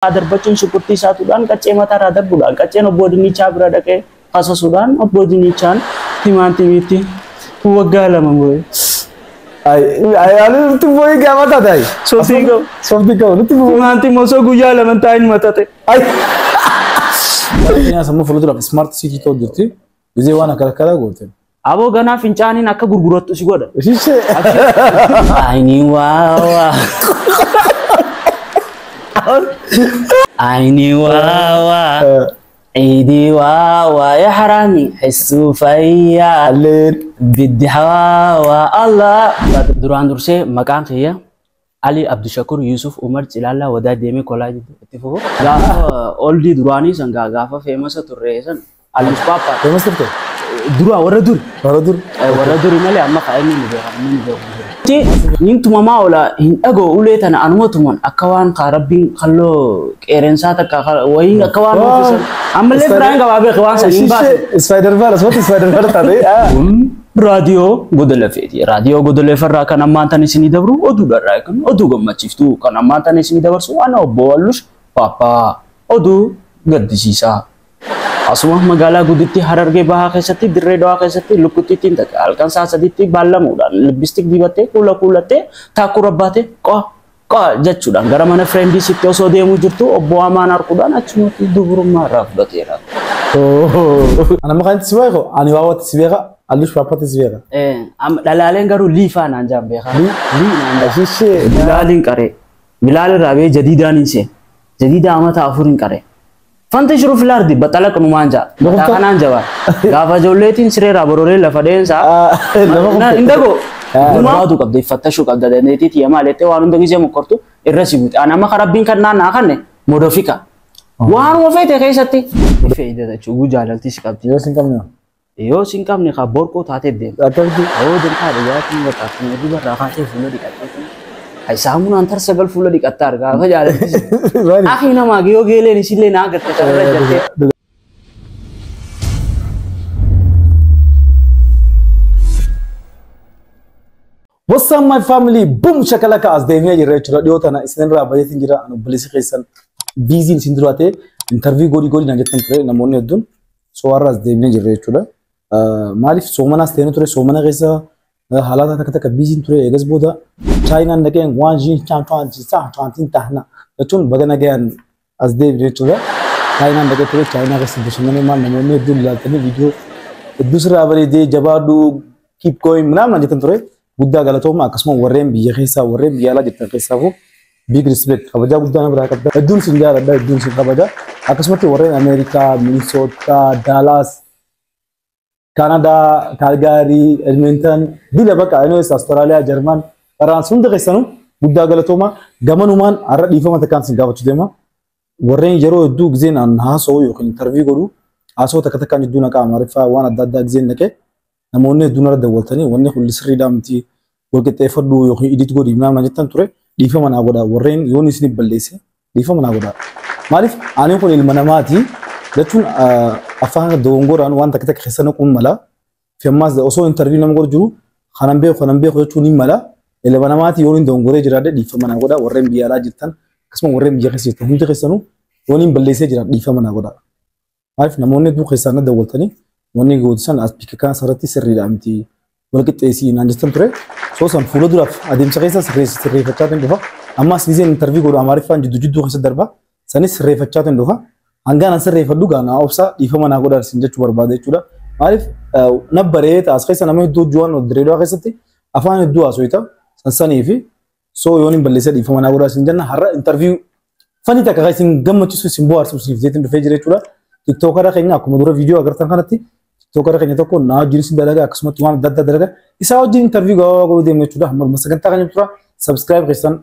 Darbachuun shunkurtii isaatuudhaan qaccee mataarraa darbuudhaan qacceen obbo Dinnichaa bira dhaqee haasasuudhaan obbo Dinnichaan timaantimiitti waggaa 2 moo'e. Ay, nutti boo'ii gaafa taate. Sooftii qabu. Sooftii qabu nutti boo'ii. Timaantim osoo guyyaa 2 taa'in matate. Ay. Keenyaa sammuu fuulduraaf smart city ta'u jirti. Gizee waan akkana akkana goote. Aboo ganaa fincaaniin akka gurgurattu si godha. Ishee. Ayni waawaa. Ayni waawaa. Ciidii waawaa ya xaraami xisuu fayyaa. Alleen. Biddi hawaawaa Allah. Duraan dursee maqaan kiyya Ali Abdushakur Yusuf Umar Cilaalaa Wadaa deemee kolaa itti fufu. Gaafa oldii duraanii san gaafa feemasa turre san Alus Papa. Famous turte? Dura warra duri. Warra dur. Warra duri malee amma ka inni nu beekan inni nu beeku. Nin tumamaa oola hin dhagoo ulee tana anuma tuman akka waan ka rabbiin kalloo qeerrensaa takka wayii akka waan ofiisan. Ammallee biraan qabaa beeku waan san hin baasu. Spider Man asumatti Spider Man taate. Kun raadiyoo Godolafeeti. Raadiyoo Godolafeerraa kan ammaan tan isinii dabru oduudhaarraa kan oduu gammachiiftuu kan ammaan tan isinii dabarsu waan obbo Wallush Paappaa oduu gaddisiisaa. Asuma magaalaa gudditti Harargee Bahaa keessatti Dirree Dawaa keessatti lukkuttiittiin takka halkan sa'a 3tti baallamuudhaan lippistiik dibattee kuula kuulattee taakkuu rabbaatee qo'a qo'a jechuudhaan gara mana firendiisitti osoo deemuu jirtu obbo Amaan arguudhaan achumatti dubrummaa irraa fudhateera. Ana maqaan itti si beeku ani waawatti si beeka Allush Paappaatti si beeka. Dhalaaleen garuu liifaa naan jaan beekaa. Lii naan jaan. Ishee. Bilaaliin qaree. Bilaal irraa bee jadiidaan hin seen. Jadiida amata 4 hin qaree. Fanta shiru filaardi baxala qanumaan jaa. Mataa kanaan jabaa. Gaafa ijoolleetiin sireerraa bororee lafa dheensaa. Hin dhagoo. Barbaadu qabda fattashuu qabda dandeettii tiyya maal jettee waan hunda gisee mokkortu irra si buute. Ani amma karabbiin kan naannaa kanne modofika. Waanuma feete keessatti. Fe'ida jechuun jaalalti si qabdi. Yoo sin qabne. Yoo si hin qabne ka borqoo taatee deemta. Akkamitti? Yoo deemtaa dhugaatiin baqaafni dubarraa kaatee fuula dhiqattee. Ay saamunaan tarsa gal fuula dhiqattaa argaa gaafa jaalalti. Maali? Akhi namaa yoo geeleen isillee naa agarta carra jettee. What's up my family? Boom shakalaka as deemee jirra jechuudha. Dhiyoo tana isinirraa baay'eetiin jira. Ani obboleessi keessan biiziin isin dura ta'e interview godhi godhi naan jettan ture namoonni hedduun. So har'a as deemee jirra jechuudha. Maaliif soomanaas ta'ee ture soomana keessa haalata takka takka biiziin ture eegas booda Chaayinaan dhaqeen waan jiin chaan chaan chaan chaan tiin tahna jechuun baga nagayaan as deebine jechuudha. Chaayinaan dhaqee ture Chaayinaa keessa bashannanee maal namoonni hedduun ilaaltanii viidiyoo hedduu sirraa bareedee jabaadhu keep going ምናምን naan jettan ture. Guddaa galatooma akkasuma warreen biyya keessaa warreen biyya alaa jirtan keessaafuu big respect kabajaa guddaa nama biraa qabda. Hedduun sin jaaladha hedduun sin kabaja. Akkasumatti warreen Ameerikaa, Minnesota, Dallas, Kanadaa, Kaalgaarii, Edmonton, bila bakka anyways Austraaliyaa, Jarman, Faraans hunda keessanuu guddaa galatooma. Gamanumaan har'a dhiifama takkaan sin gaafachuu deema. Warreen yeroo hedduu gizeen an haasa'u yookiin interview godhu haasa'u takka takkaan jidduu naqaa Amaariffaa waan adda addaa gizeen naqee namoonni hedduun irra dawwaltanii wanni kun sirriidhaa miti wal qixxeeffadhu yookiin edit godhi ምናምን jettan ture dhiifama naa godhaa warreen yoon isin balleesse dhiifama naa godhaa. Maaliif ani kun ilma namaati jechuun afaan dogongoraan waan takka takka keessa naquun mala fi ammaas osoo interview nama godhu jiru kanan beeku jechuun ni mala ilma namaati yoon hin dogongoree jiraadhe dhiifama naa godhaa warreen biyya alaa jirtan akkasuma warreen biyya keessa jirtan hundi keessanuu yoon hin balleessee jiraadhe dhiifama naa godhaa. Maaliif namoonni hedduu keessaan na dawwaltanii wanni gootisan as bikka kana sarratti sirriidha miti wal qixxeessii naan jettan ture. So san fuula duraaf adeemsa keessa sirreeffachaa dhufa. Ammas gizeen interview godhu Amaariffaan jidduu jidduu keessa darba. Sanis sirreeffachaa dhufa. Hangaan an sirreeffadhu gaa naa obsa dhiifama naa godhaa isin jechuu barbaada jechuudha. Maaliif na baree as keessa nama hedduu hojii Dirree Dawaa keessatti afaan hedduu haasofita san sanii fi so yoon hin balleessee dhiifama naa godhaa isin jenna har'a interview fanii takka kan isin gammachiisu isin bohaarsu isiniif jeetiin dhufee jira jechuudha. Tiktokara keenya akkuma dura viidiyoo agartan kanatti tiktokara keenya tokko naa wajjin isin dalagaa akkasumatti waan adda addaa dalagaa isaa wajjin interview gabaabaa godhuu deemna jechuudha. Hamma sagantaa keenya tura subscribe keessan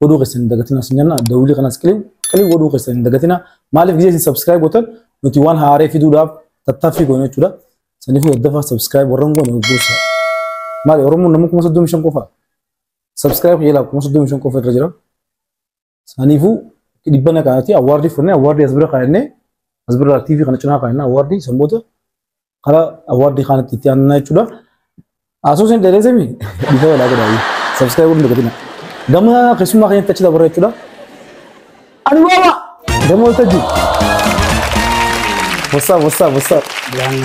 godhuu keessan hin dagatina isin jenna dawulii kanas qiliw qiliw godhuu keessan hin dagatina maaliif gisee isin subscribe gootan nuti waan haaree fiduudhaaf tattaaffii goone jechuudha. Saniifuu daddafaa subscribe warran goone gosa. Maali Oromoon nama 35,000 qofa subscribe jedhaa 35,000 qofa irra jira. Saniifuu dhibba naqaati awwaardii fudhannee awwaardii as bira kaa'annee as bira TV kana cinaa kaa'annee awwaardii san booda karaa awwaardii kanatti itti aanna jechuudha. Asoo isin dheeresemi dhiifama walaa godhaa subscribe godhuu hin dagatina. Gama keessummaa keenyatti achi dabarra jechuudha. Ani wawa. Gama waltajjii. What's up, what's up, what's up?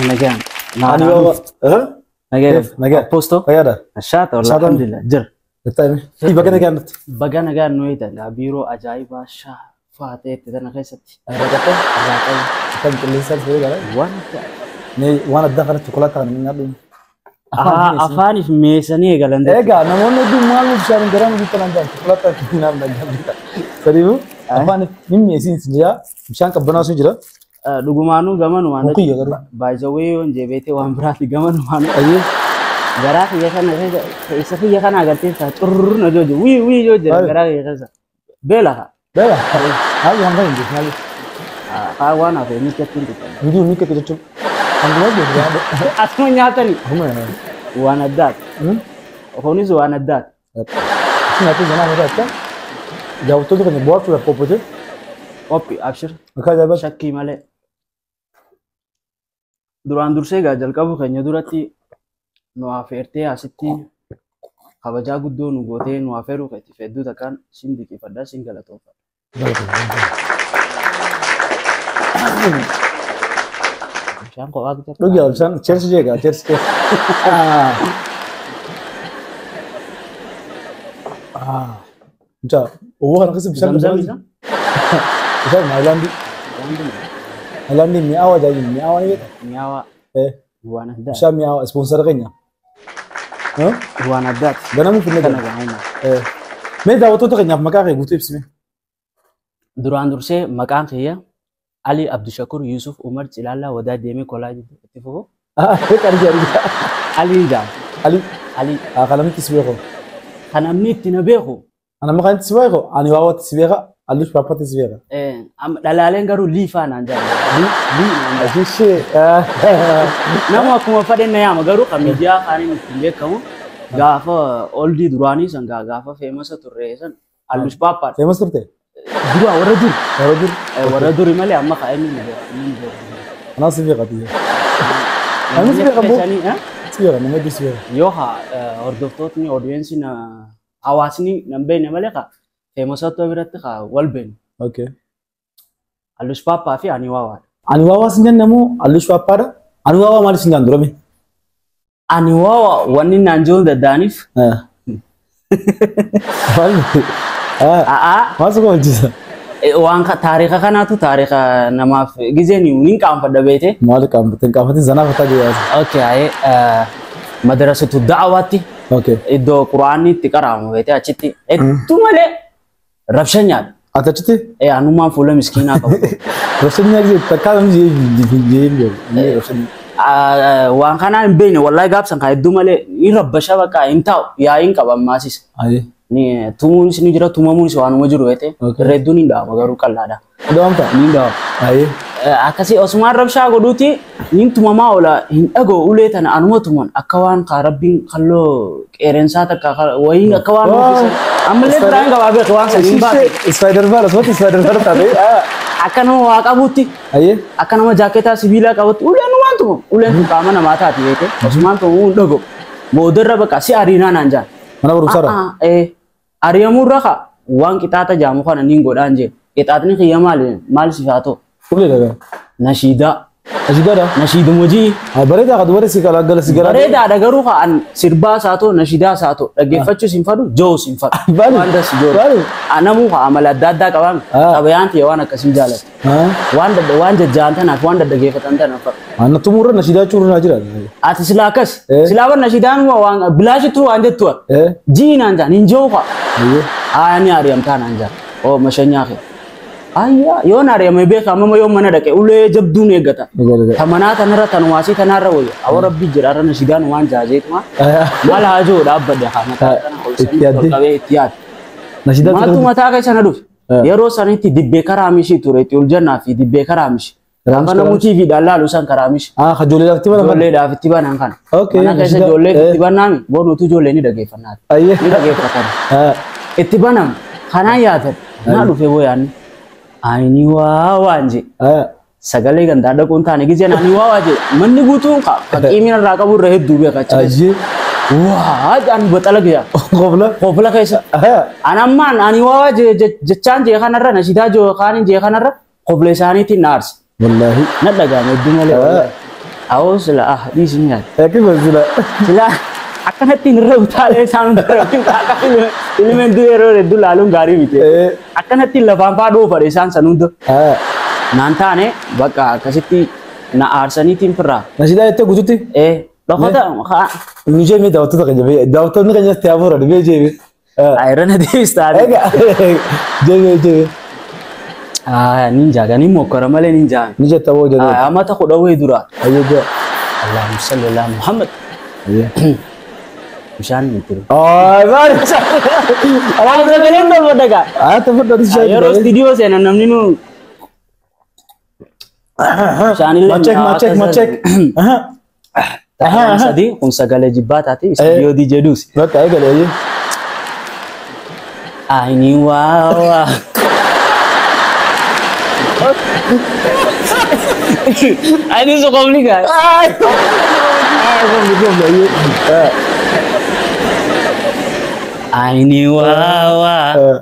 Nagaan. Ani wawa. Nagaan. Nagaan. Posto. Fayyaadha. Shaata wallah Shaata. alhamdulillah jira. Gattaa'ime. Baga nagaan dhufte. Baga nagaan nu eetan biiroo ajaa'ibaa shaa faateetti tana keessatti. Raqattee. Irraa qabu. Kan qilleensaan si fayyada. Wanta Mee waan addaa kanatti konkolaataa kana nyaadhu. Afaaniif meesanii eegalan. Egaa namoonni hedduun maal bishaan garaa nuti tanaan jaan konkolaataa naan dhagaa. Sadiifuu afaan dhimmi isiin jira bishaan qabbanaa sun jira. Dhugumaanuu gamanumaan. Mukiyya garuu. Baay'isawwee yoon jebeetee waan biraati gamanumaanuu. Ayyee. Garaa kiyya kana keessa kiyya kana agartee ta'a curr na jooje wii wii jooje garaa kiyya keessa. Beela haa. Beela. Maal waan kana hin jiru maal. Haa waan hafe miikatti hin tuqan. Hunduu miikatti jechuun. Hanguma jiru. Asuma nyaatanii. Waan addaati. Kunis waan addaati. Nyaatni zanaa mataa akka daawwattoota keenya bohaarsuudhaaf qophootee. Qophii abshir. Akka ajaa'ibaatti. Shakkii malee. Duraan dursee egaa jalqabu keenya duratti nu afeertee asitti kabajaa guddoo nu gootee nu afeeruu keetiif hedduu takkaan sin dinqifadha sin galatoomfadha. Bishaan kophaa bitadha. Dhugi bishaan cheers jeegaa cheers cheers. Mucaa owwoo kana keessa bishaan Zamzam isa? Bishaan Haayilaandii. Haayilaandii mi'aawaa jaajiin mi'aawaa ni beektaa? Mi'aawaa. Waan addaati. Bishaan mi'aawaa ispoonsara keenya. Waan addaati. Ganamuu finne Kana jira. gahamuma. Mee daawwattoota keenyaaf maqaa kee guutuu ibsime. Duraan dursee maqaan kiyya Ali Abdushakur Yusuf Umar Cilaalaa Wadaa Deemee Kolaa itti fufu. Ali jedha. Ali jedhama. Ali. Ali. Kan si beeku. Kan namni itti na beeku. Ana maqaan itti si beeku ani waawatti si beeka Allush Paappaatti si beeka. Dhalaaleen garuu liifaa naan jedhama. Lii naan jedhama. Ashishee. Nama akkuma fedhe na yaama garuu kan miidiyaa kaaniin ittiin beekamu gaafa oldii duraanii san gaafa feemasa turre san Allush Paappaadha. Feemas turte? Dura warra dur. Warra dur. Warra duri malee amma ka'ee ni beeku. Anaa si beeka tiyya. Ani si beeka boo. Si beeka nama hedduu si beeka. Yoo haa hordoftootni oodiyeensii hawaasni nan beekne malee haa feemasatoo biratti haa wal beekne. Okay. Allush Paappaa fi Ani Waawaadha. Ani Waawaa sin jenne moo Allush Paappaadha? Ani Waawaa maaliif sin jaan durame? Ani Waawaa wanni naan jiru danda'aniif. Maal? Maal si koolchisa? Waan taariika kanaatu taariika namaaf gizeen ni qaanfadha beete. Maal qaanfatin qaanfatin zanaa fataa jiru. Okay ayee madrasatu da'awaatti. Okay. Iddoo quraanni itti qaraamu beete achitti hedduu malee rabsha nyaadha. Ati achitti? Anumaan fuula miskiinaa qabu. Rabsha nyaadha takkaa namni jee jee rabsha. Waan kanaan hin beekne wallahi gaafsan kan hedduu malee ni rabbasha bakka hin taa'u yaa'iin qaba ammasis. Ni tumuunis ni jira tumamuunis waanuma jiru beete irra hedduun hin dhawama garuu qal'aadha. Dhawamta? Ni dhawama. Akkasii osumaan rabshaa godhuuti ni tumamaa oola hin dhaga'u ulee tana anuma tuman akka waan kaa rabbiin kalloo qeerrensaa takka wayii akka waan ofiisa. Ammallee biraan qabaa beeku waan san hin baate. Spider Man asumatti Spider Man taate. Akka nama waa qabuutti. Akka nama jaaketaa sibiilaa qabutti uleen waan tumamu uleen kun qaama namaa taati beete osumaan tumamuu hin dhaga'u. Boodarra bakka si ariinaa naan jaan. Mana barumsaarra? Ariyamuurra kaa waan qixaaxa jaamu kana niin godhaan jee qixaaxni kiyya maali maal siif haa ta'u. Ulee dhagaa. Nashiidaa. Nashiidaadha? Nashiiduma jii. Bareedaa ka dubara si gala gala si gara. Bareedaadha garuu kaa an sirbaas haa ta'u nashiidaas haa ta'u dhaggeeffachuus hin fadhu joos hin fadhu. Waan das joo. Namuu kaa amala adda addaa qabaame qabayaan ta'e waan akkasii jaalatu. Waan waan jajjaan tanaaf waan dhaggeeffatan tanaaf fadhu. Anna tumurra nashiidaa cuurra naa jira. Ati silaa akkas silaa bar nashiidaan waan bilaashitu waan jettu jii naan jaan hin jiru kaa. Ani ari'amtaa naan jaan oo mashanyaa kee. Ayyaa yoon ari'ame beeka amma yoo mana dhaqe ulee jabduun eeggata. Tamanaa tanarra tanumaasii tanarra wayya. Awwa rabbi jira irra nashiidaan waan jaajeetuma. Maal haa jiru dhaabbadde haa mataa kana ol sanii ol qabee itti yaade. Maaltu mataa keessa na dhufe? Yeroo sanitti dibbee karaa mishii ture itti ol jannaa fi dibbee karaa mishii. Gaafa namuu TVdhaan laalu san karaa mishii. Ijoolleedhaaf itti banan. Ijoolleedhaaf itti banan kana. Mana keessa ijoolleef itti banaami bonuutu ijoollee ni dhaggeeffannaati. Ni dhaggeeffatan. Itti banam kanaan yaatan naa dhufe booyaanni. Ani waawaan je. Sagalee gandaa dhaquun taane gizeen ani waawaa je. Manni guutuun fakkii irraa qabu irra hedduu beeka achi keessa. Waa ani baxala gaya. Qofla. Qofla keessa. Ani ammaan ani waa jechaan jee kanarra nashidaa joo kaaniin jee kanarra qofla isaaniitiin na aarsa. Wallaahi. Na dhagahame hedduu malee. Awoo sila ah dhiisin nyaata. Eekki sila. Sila akkanatti irra utaalee isaan hunda ilmeen du'e yeroo hedduu laaluun gaarii miti. Akkanatti lafaan faa dhoofadhe isaan san hunda. Naan taane bakka akkasitti na aarsaniitiin firraa. Nashidaa jettee guututti? Dhokota. Nu jeemee daawwattoota keenya bee daawwattoonni keenya sitti hafuura bee jeemee. Irra na deebistaa. Egaa jeemee jeemee. Nin jaaga nin mokkora malee nin jaaga. Ni jetta boo jedhee. Amata 10 wayii dura. Ayyee jaa. Allahumma salli ala Muhammad. Bishaan ni jiru. Maali? Awwaal sagaleen dhoofa dagaa. Haa ta'u fudhatu Yeroo istiidiyoo seenan namni nu. Bishaanillee Machek machek machek. Sadi kun sagalee jibbaa taate istiidiyoo DJ Duusi. Bakka eegale ayyee. Aini waa. Aini suqomni gaa. Aini waa.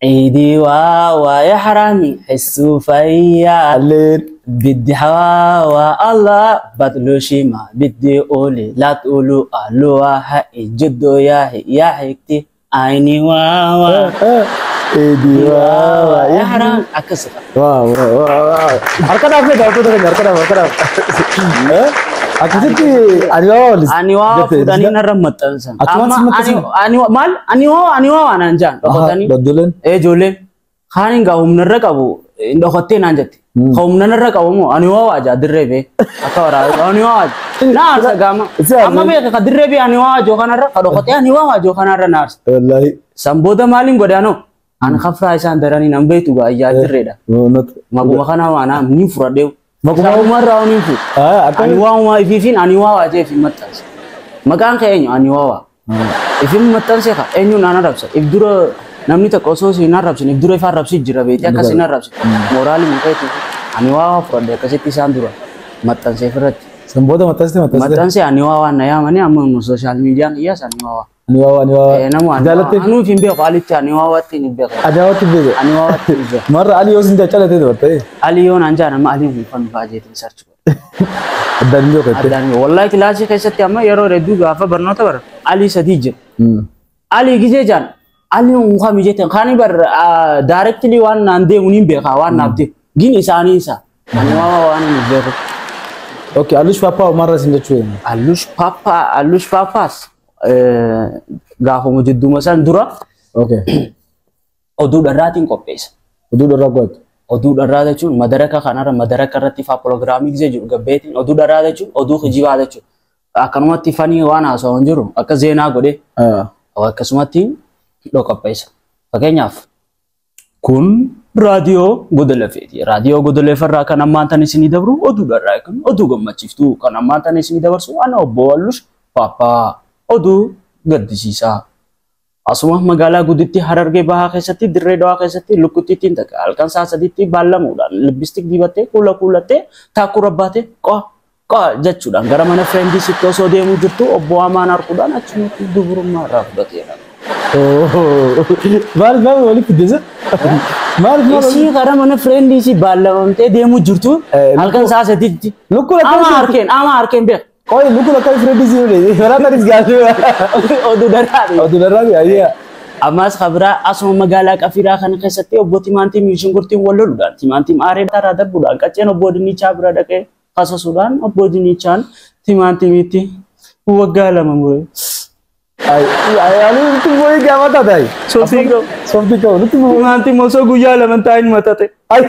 عيدي واوا يا حرامي حسوا فيا الليل بدي حواوا الله بدلوشي ما بدي قولي لا تقولوا الو حقي جدو يا هي يا حكتي عيني واوا عيدي واوا يا حرام أكسر واو واو واو harka dhaafne daawwattoota keenya harka dhaaf harka dhaaf. Akkasitti ani waa Ani waa fuudhanii narra maxxansan. Akkuma Amma ani maal ani waa ani waa naan jaan dhokatanii. Ijoolleen. Ijoolleen kaaniin gaa humna irra qabu dhokattee naan jette. Ka humna irra qabu moo ani waa waa jaa dirree bee akka waraabee ani waa waa na aarsa gaama. Amma beeka ka dirree bee ani waa joo kanarra ka dhokatee ani waa waa joo kanarra na aarsa. Wallaahi. San booda maaliin godhaanoo? Ani kafraa isaan daranii nan beektu gaa ijaa dirreedha. Maguma kana waan ni fudhadhee. Maguma irraa ni fuudhu. Ani waa waa ifiifin ani waa waa jee ifin maxxanse. Maqaan kee eenyu ani waa waa. Ifin maxxanse ka eenyu naan arrabsa. If dura namni tokko osoo si hin arrabsin if dura ifa arrabsi jira beekti akkas hin arrabsi. Mooraalii mukeetii ani waa waa fudhadhee akkasitti isaan dura maxxansee ofirratti. San booda maxxansite maxxansite. Maxxansee ani waa waa na yaamanii amma sooshaal miidiyaan kiyyaas ani waa waa. Ani waa waa ani waa waa. Nama ani Jaalatte. waa anuu hin beeku alitti ani waa waatti hin beeku. Ani waa waatti hin beeku. Ani waa waatti hin beeku. Marra Ali yoo sin calatee dabartee. Ali yoo naan jaan amma Ali hin fannu fa'aa jeetiin sarchi godhe. Addaan hin beeku jettee. Addaan hin beeku. Wallahi kilaasii keessatti amma yeroo hedduu gaafa barnoota bara Ali sadii jira. Ali gizee jaan Ali hin kami jetteen kaani bar directly waan naan deemu hin beekaa waan naaf deemu. Gin isaanii isa. Ani waa waan hin beeku. Okay, Alush Papa marra sin jechuu. Alush Papa Alush Papaas gaafuma jidduma san dura Okay. oduu dharraatiin qopheessa. Oduu dharraa godhatu. Oduu dharraa jechuun madaraka kanarra madaraka irratti faa piroogiraamii gisee jiru gabbeetiin oduu dharraa jechuun oduu kijibaa jechuudha. Akkanumatti fanii waan haasa'u hin jiru akka zeenaa godhee akkasumatti qopheessa. Fakkeenyaaf kun raadiyoo Godolafeeti. Raadiyoo Godolafeerraa kan ammaan tan isinii dabru oduu dharraa kun oduu gammachiiftuu kan ammaan tan isinii dabarsu ana obbo Wallush Paappaa oduu gaddisiisaa. Asuma magaalaa gudditti Harargee Bahaa keessatti dirree Dawaa keessatti lukkuttiittiin takka halkan sa'a sadiitti baallamuudhaan lippistik dibattee kuula kuulattee taakkuu rabbaatee qo'a qo'a jechuudhaan gara mana fireendisitti osoo deemuu jirtu obbo Amaan arguudhaan achumatti dubrummaa irraa fudhateera. Maal maal walitti fiddisa? Maal maal? Isii gara mana fireendisii baallamamtee deemuu jirtu halkan sa'a sadiitti. Lukkuu lakkaa Ama harkeen ama harkeen beek. Qoy lukkuu lakkaa fireendisii hodhe. Walaata anis gaafii. Oduu dharraadha. Oduu dharraadha ayyaa. Ammas kabira asuma magaalaa Qafiraa kana keessatti obbo Timaantiin shunkurtiin wal loluudhaan Timaantiin aaree irraa darbuudhaan qacceen obbo Dinnichaa bira dhaqee kasasuudhaan obbo Dinnichaan Timaantimitti waggaa 2 mure. Ay ay ani nutti boo'ii gaafa taate. Sooftii qabu. Sooftii qabu nutti boo'ii. Timaantiin osoo guyyaa 2 taa'in matate. Ay.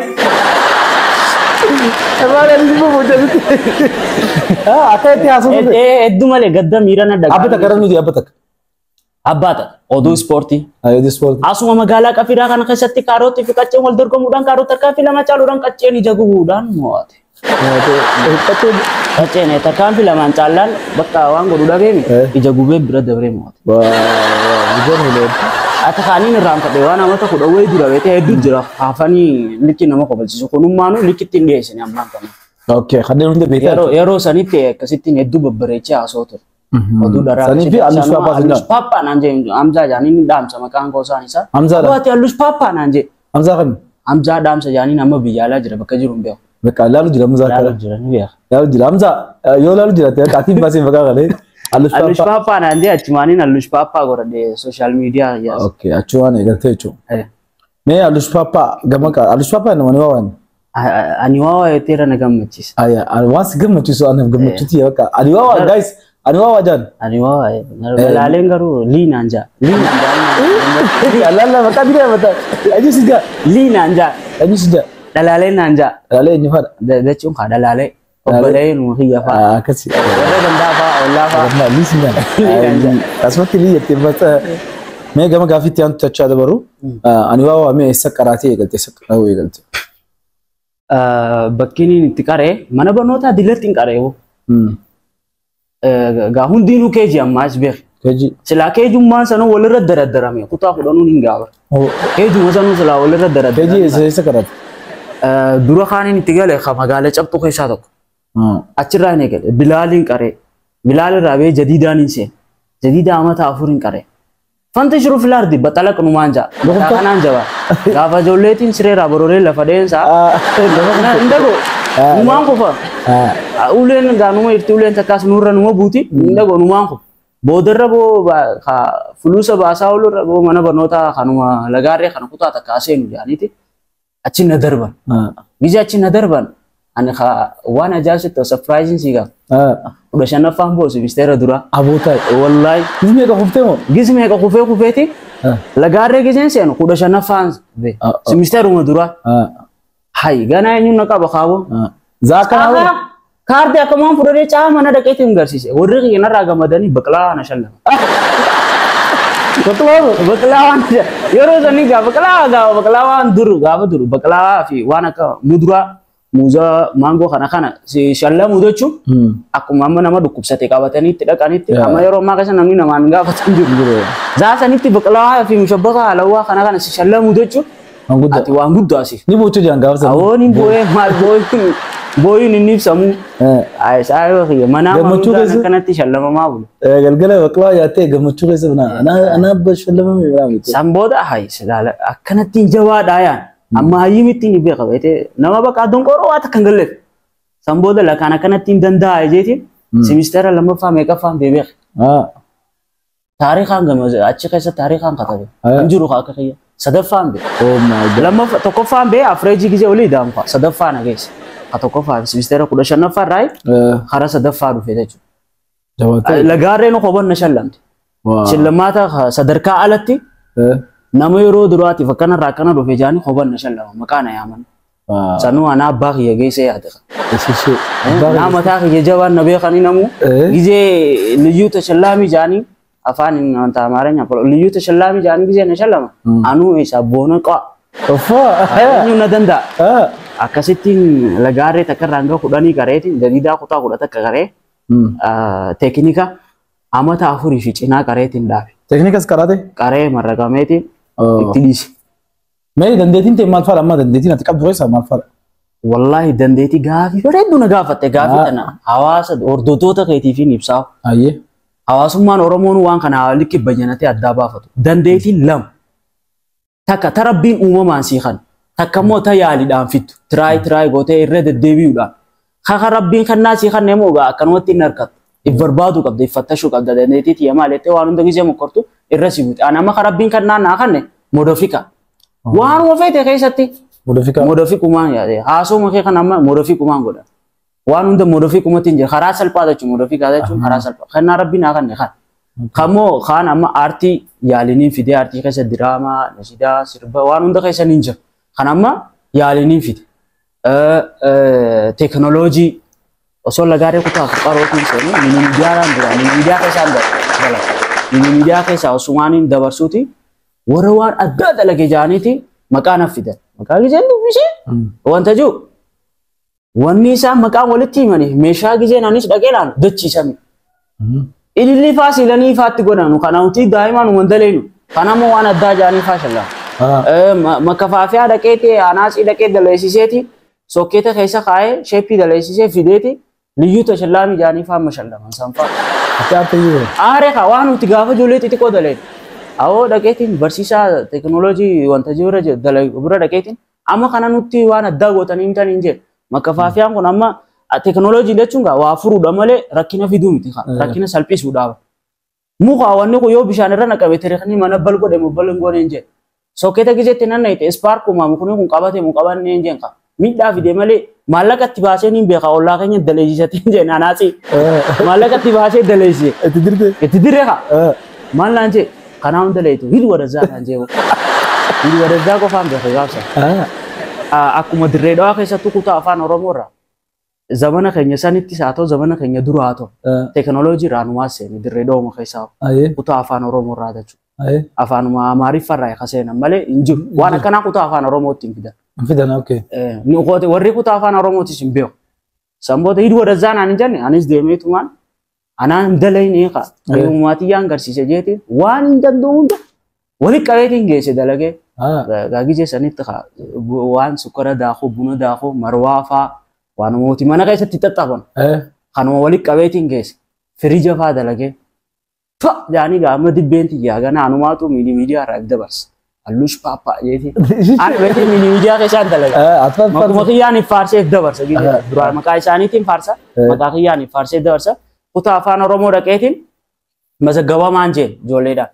Maal ani si boo'ii nutti. Akka itti haasofte. Hedduu malee gadda miira na dhagaa. Abba takka irra nuti abba takka. Abbaa takka oduu ispoortii. Oduu ispoortii. Asuma magaalaa Qafiraa kana keessatti kaarootii fi qacceen wal dorgomuudhaan kaarota tarkaanfii 2 caaluudhaan qacceen ija gubuudhaan mo'ate. Qacceen tarkaanfii 2 caallaan bakka waan godhu dhabeemi ija gubee bira dabree mo'ate. Ati kaaniin irraanfadhe waan amata 10 wayii dura beekte hedduu jira haafanii likki nama kofalchiisu kunummaanuu likkitti hin dhiyeessine ammaan kana. Okay, kanneen hunda beektaa. Yeroo sanitti akkasittiin hedduu babbareechee haasoo ture. Oduu dharaa. Sanii fi Allush Paappaa Allush sinjaan. Paappaa naan jee Hamzaa jaanii ni dhaamsa maqaan goosaan isaa. Hamzaadha. Abaati Allush Paappaa naan jee. Hamzaa kami? Hamzaa dhaamsa jaanii nama biyya alaa jira bakka jiru hin beeku. Bakka laalu jira Hamzaa Laalu kana. jira ni beeka. Laalu jira Hamzaa yoo laalu jira ta'e atiin baasee maqaa galee Allush Allush Paappaa. Paappaa naan jee achumaaniin Allush Paappaa godhadhe sooshaal miidiyaa yaas. Okay, achumaan eegaltee jechuudha. Mee Allush Paappaa gama qaba. Allush Paappaa nama ni waawaan. Ani waa waa'ee na gammachiisa. Aya, waan si gammachiisu anaaf gammachuuti bakka. Ani waawaa guys, ani waawaa jaan. Ani waa waa'ee. Laaleen garuu lii naan jaa. Lii naan jaa. Lalla maqaa diree mata. Eenyu si jaa? Lii naan jaa. Eenyu si jaa? Dhalaaleen naan jaa. Laalee eenyu faadha? Jechuun kaa dhalaalee. Obbolee nu hiyya fa'aa. Akkasi. Warra gandaa fa'aa ollaa fa'aa. Lii si jaan. Asumatti lii jettee bata. Mee gama gaaffiitti aantu tachaa dabaru. Ani waawaa mee eessa qaraatee eegalte eessa qara'uu eegalte? Bakki inni itti qaree mana barnootaa dilatti hin qaree. Gaa hundinuu keejii ammaas beek. Keejii. Silaa keejummaan sanuu walirra daraddarame kutaa kudhanuun hin gaaba. Keejuma sanuu silaa walirra daraddarame. Keejii eessa qaraate? Dura kaaniin itti gale magaala cabxuu keessaa tokko. Achirraa hin eegale. Bilaaliin qaree. Bilaal irraa bee jadiidaan hin seene. Jadiida amata afur hin qaree. Fanta shiru filaardi baxala numaan jaa. Kanaan jabaa. Gaafa ijoolleetiin sireeraa bororee lafa dheensaa. Hin dhagoo. Numaan kufa. Uleen gaanuma irti uleen takkaas nurra numa buuti. Hin dhagoo numaan kufa. Boodarra boo fuluusa baasaa oolurra boo mana barnootaa kanuma lagaarree kana kutaa takkaa seenu jedhaniiti. Achi na darban. Gizee achi na darban. Ani waan ajaa'ibsitti surprising si gaafa. 15ffaan boosu ministeera duraa. Abootaa. Wallaahi. Gizmi meeqa kuftee moo? Gizmi meeqa kufee kufeeti. Lagaarree gizeen seenu 15ffaan ministeeruma duraa. Hayi ganaa eenyuun na qaba kaaboo. Zaakana. Kaardii akkamaan fudhatee caa mana dhaqeetti hin garsiise. Warri kiyyanarraa gammadanii biqilaa na shallama. Biqilaa waan yeroo sanii gaa biqilaa gaafa biqilaa waan dur gaafa dur biqilaa fi waan akka muduraa muuza maangoo kana kana si shallamu jechuun akkuma amma nama dhukkubsate qabatanii itti dhaqanitti amma yeroo ammaa keessa namni namaan gaafatan jiru. Zaa sanitti biqilaa fi mushabbaka halawwaa kana kana si shallamu jechuun ati waan guddaa si. Ni boochuu jiran gaafa sana. Awoon hin boo'ee maal boo'uun boo'uun inni ibsamu. Manaa maanguddaa kanatti shallamamaa bulu. Galgala biqilaa nyaattee gammachuu keessa buna anaa abba shallamame biraa miti. San booda hayi akkanatti hin jabaadhaa yaan. Amma hayyimitti ni beeka beete nama bakka donqoroo waa takka hin galleef. San booda lakaan akkanatti hin danda'a jeetiin simisteera lammaffaa meeqaffaan beebeek. Taarikaan gama achi keessa taarikaan katabe. Hin jiru akka kiyya. Sadaffaan bee. Lammaffaa tokkoffaan bee afreejii gizee olii daanfa sadaffaa na geesse. Ha tokkoffaa simisteera 15ffaa irraa karaa sadaffaa dhufe jechuudha. Lagaarreen qoban na shallamte. Shillamaata sadarkaa alatti nama yeroo duraatiif akkanarraa akkana dhufe jaanii qoban na shallama maqaa na yaaman. Sanuu anaa abbaa kiyya geessee yaade. Naa mataa kiyya jabaan na beekanii namu gizee liyyuu tashallaamii jaanii afaan wanta amaaranya liyyuu tashallaamii jaanii gizee na shallama. Anuu isa boona qa'a. Eenyu na danda'a. Akkasittiin lagaarree takka irraa hanga 10 qareetiin jadiidaa kutaa 10 takka qaree teeknika amata 4 fi cinaa qareetiin dhaabe. Teeknikas qaraate? Qaree marraqameetiin itti dhiise. Mee dandeettiin ta'e maal faadha amma dandeettiin ati qabdu keessaa maal faadha? Wallaahi dandeettii gaafii bareedduu na gaafatte gaafii tana hawaasa hordoftoota keetiif hin ibsaa. Ayyee. Hawaasummaan Oromoon waan kana likki bayyanatee addaa baafatu. Dandeettiin lama. Takka tarabbiin uumamaan sii kan takka immoo ta yaaliidhaan fittu tiraay tiraay gootee irra deddeebi'uudhaan. Kaka rabbiin kannaa sii kan immoo akkanumatti hin harkattu. If barbaaduu qabda, if fattashuu qabda, dandeettii tiyya maal jettee waan hunda gisee mokkortu irra si buute. Ani amma rabbiin kannaa naa kanne modofika. Waanuma feete keessatti Modofika. Modofikumaan yaade haasuma kee kan amma modofikumaan godha. Waan hunda modofikumatti hin jira. Karaa salphaa jechuun modofikaa jechuun karaa salphaa. Kannaa rabbiin naa kanne kan. Kammoo kaan amma aartii yaaliniin fidee aartii keessa diraamaa, nashidaa, sirba waan hunda keessa ni jira. Kan amma yaaliniin fide. Teekinooloojii osoo lagaaree kutaa qarootiin seenu mini miidiyaadhaan dura mini miidiyaa keessaan dalaga. Mini miidiyaa keessaa osumaaniin dabarsuuti warra waan addaa dalage jaaniiti maqaa naaf fidan. Maqaa gizeen dubbisee wanta jiru wanni isaan maqaan walitti himaniif meeshaa gizeen anis dhaqee ilaalu dachiisame. Ililli faa siilanii faatti godhanu kana nuti daa'imaan wanta leenu kanammoo waan addaa jaanii faa shallama. Makafaafiyaa dhaqeeti anaasii dhaqee daleessiseeti sokkeeta keessa kaa'ee sheeppii daleessisee fideeti liyyuu tashallaamii jaanii faa mashallaman sanfaa. Ati aarte jiru. Aaree kaa waan nuti gaafa ijoollee xixiqqoo daleen. Awoo dhaqeetiin barsiisaa teekinooloojii wanta jiru bira dhaqeetiin amma kana nutti waan addaa gootanii hin taane hin jedhu. Makkafaafiyaan kun amma teekinooloojii jechuun waa furuudha malee rakkina fiduu miti rakkina salphisuudhaaf. Muka wanni kun yoo bishaan irra naqame terekni mana bal godhe moo bal hin goone hin jedhu. Sokkeeta gizeetti nan naqite ispaarkuma mukni kun qabate moo qabanne hin jedhu. Miidhaa fide malee maallaqa itti baasee niin beeka ollaa keenya daleessisate hin jedhu anaasii. Maallaqa itti baasee daleessise. Itti dirte. Itti dirre kaa. Maal naan jee kanaa hunda leetu hidhu wadazaa naan jee. Hidhu wadazaa qofaan beeka gaafsa. Akkuma dirree dhawaa keessattuu kutaa afaan Oromoo irraa zamana keenya sanittis haa ta'u zamana keenya dura haa ta'u teekinooloojii irraa numaa seene dirree dhawuma keessaa kutaa afaan Oromoo irraa jechuudha. Afaanuma Amaariffaa irraa ka seenan malee hin jiru. Waan akkanaa kutaa afaan Oromootti hin fidan. Fidan okay. Warri kutaa afaan Oromootis hin beeku. Sanboota hidhu wadazaa naan hin jenne anis deemeetumaan anaan hin dalayne kaa. Uumaatiyyaan garsiise jeetiin waan hin danda'u hunda walitti qabeetiin geesse dalagee. Gaagijee sanitti waan sukkara daakuu, buna daakuu, marwaa faa waan mootii mana keessatti xaxxaban. Kanuma walitti qabeetiin geesse. Firija faa dalagee. Fa jaanii gaama dibbeen tiyyaa gana anumaatu miidiyaa irraa dabarsa. Alluush paappaa jeetiin. Ani beekee miidiyaa keessaan dalaga. Maquma kiyyaan faarseef dabarsa. Duraan maqaa isaaniitiin faarsa. Maqaa kiyyaan faarseef dabarsa. Kutaa afaan Oromoo dhaqeetiin mazaggabamaan jeen ijoolleedhaan.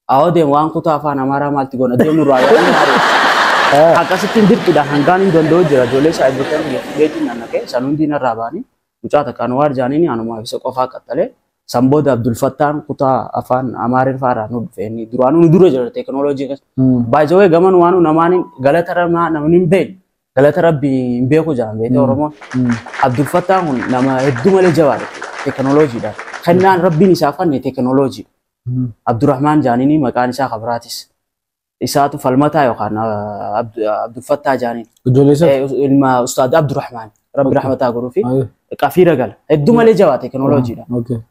Awoo deemu waan kutaa afaan Amaaraa maalti goona deemu irraa yaa'anii akkasittiin dirqiidhaan hangaan hin danda'u jira ijoollee saayibotaan beetiin nannaqee san hundi narraa ba'anii mucaa takkaan waar jaaniin anumaaf isa qofaa qaxxalee san booda Abdul Fattaan kutaa afaan Amaariffaa faarraa nu dhufe inni duraanuu nu dura jira teekinooloojii keessa. Baay'ee gaman waan namaan galata namni hin beekne galata rabbi hin beeku jedhan beekte Oromoon. Abdul Fattaan kun nama hedduu malee jabaadha teekinooloojiidhaan. Kennaan rabbiin isaaf kenne teekinooloojii. Abdurrahman Jaanini maqaan isaa kabiraatis. Isaatu falmataa yookaan Abdul Fattaa Jaaniin. Ijoollee isaa? Ilma Ustaad Abdurrahman rabbi rahmataa godhuu fi qafiira gala. Hedduu malee jabaa teekinooloojiidha.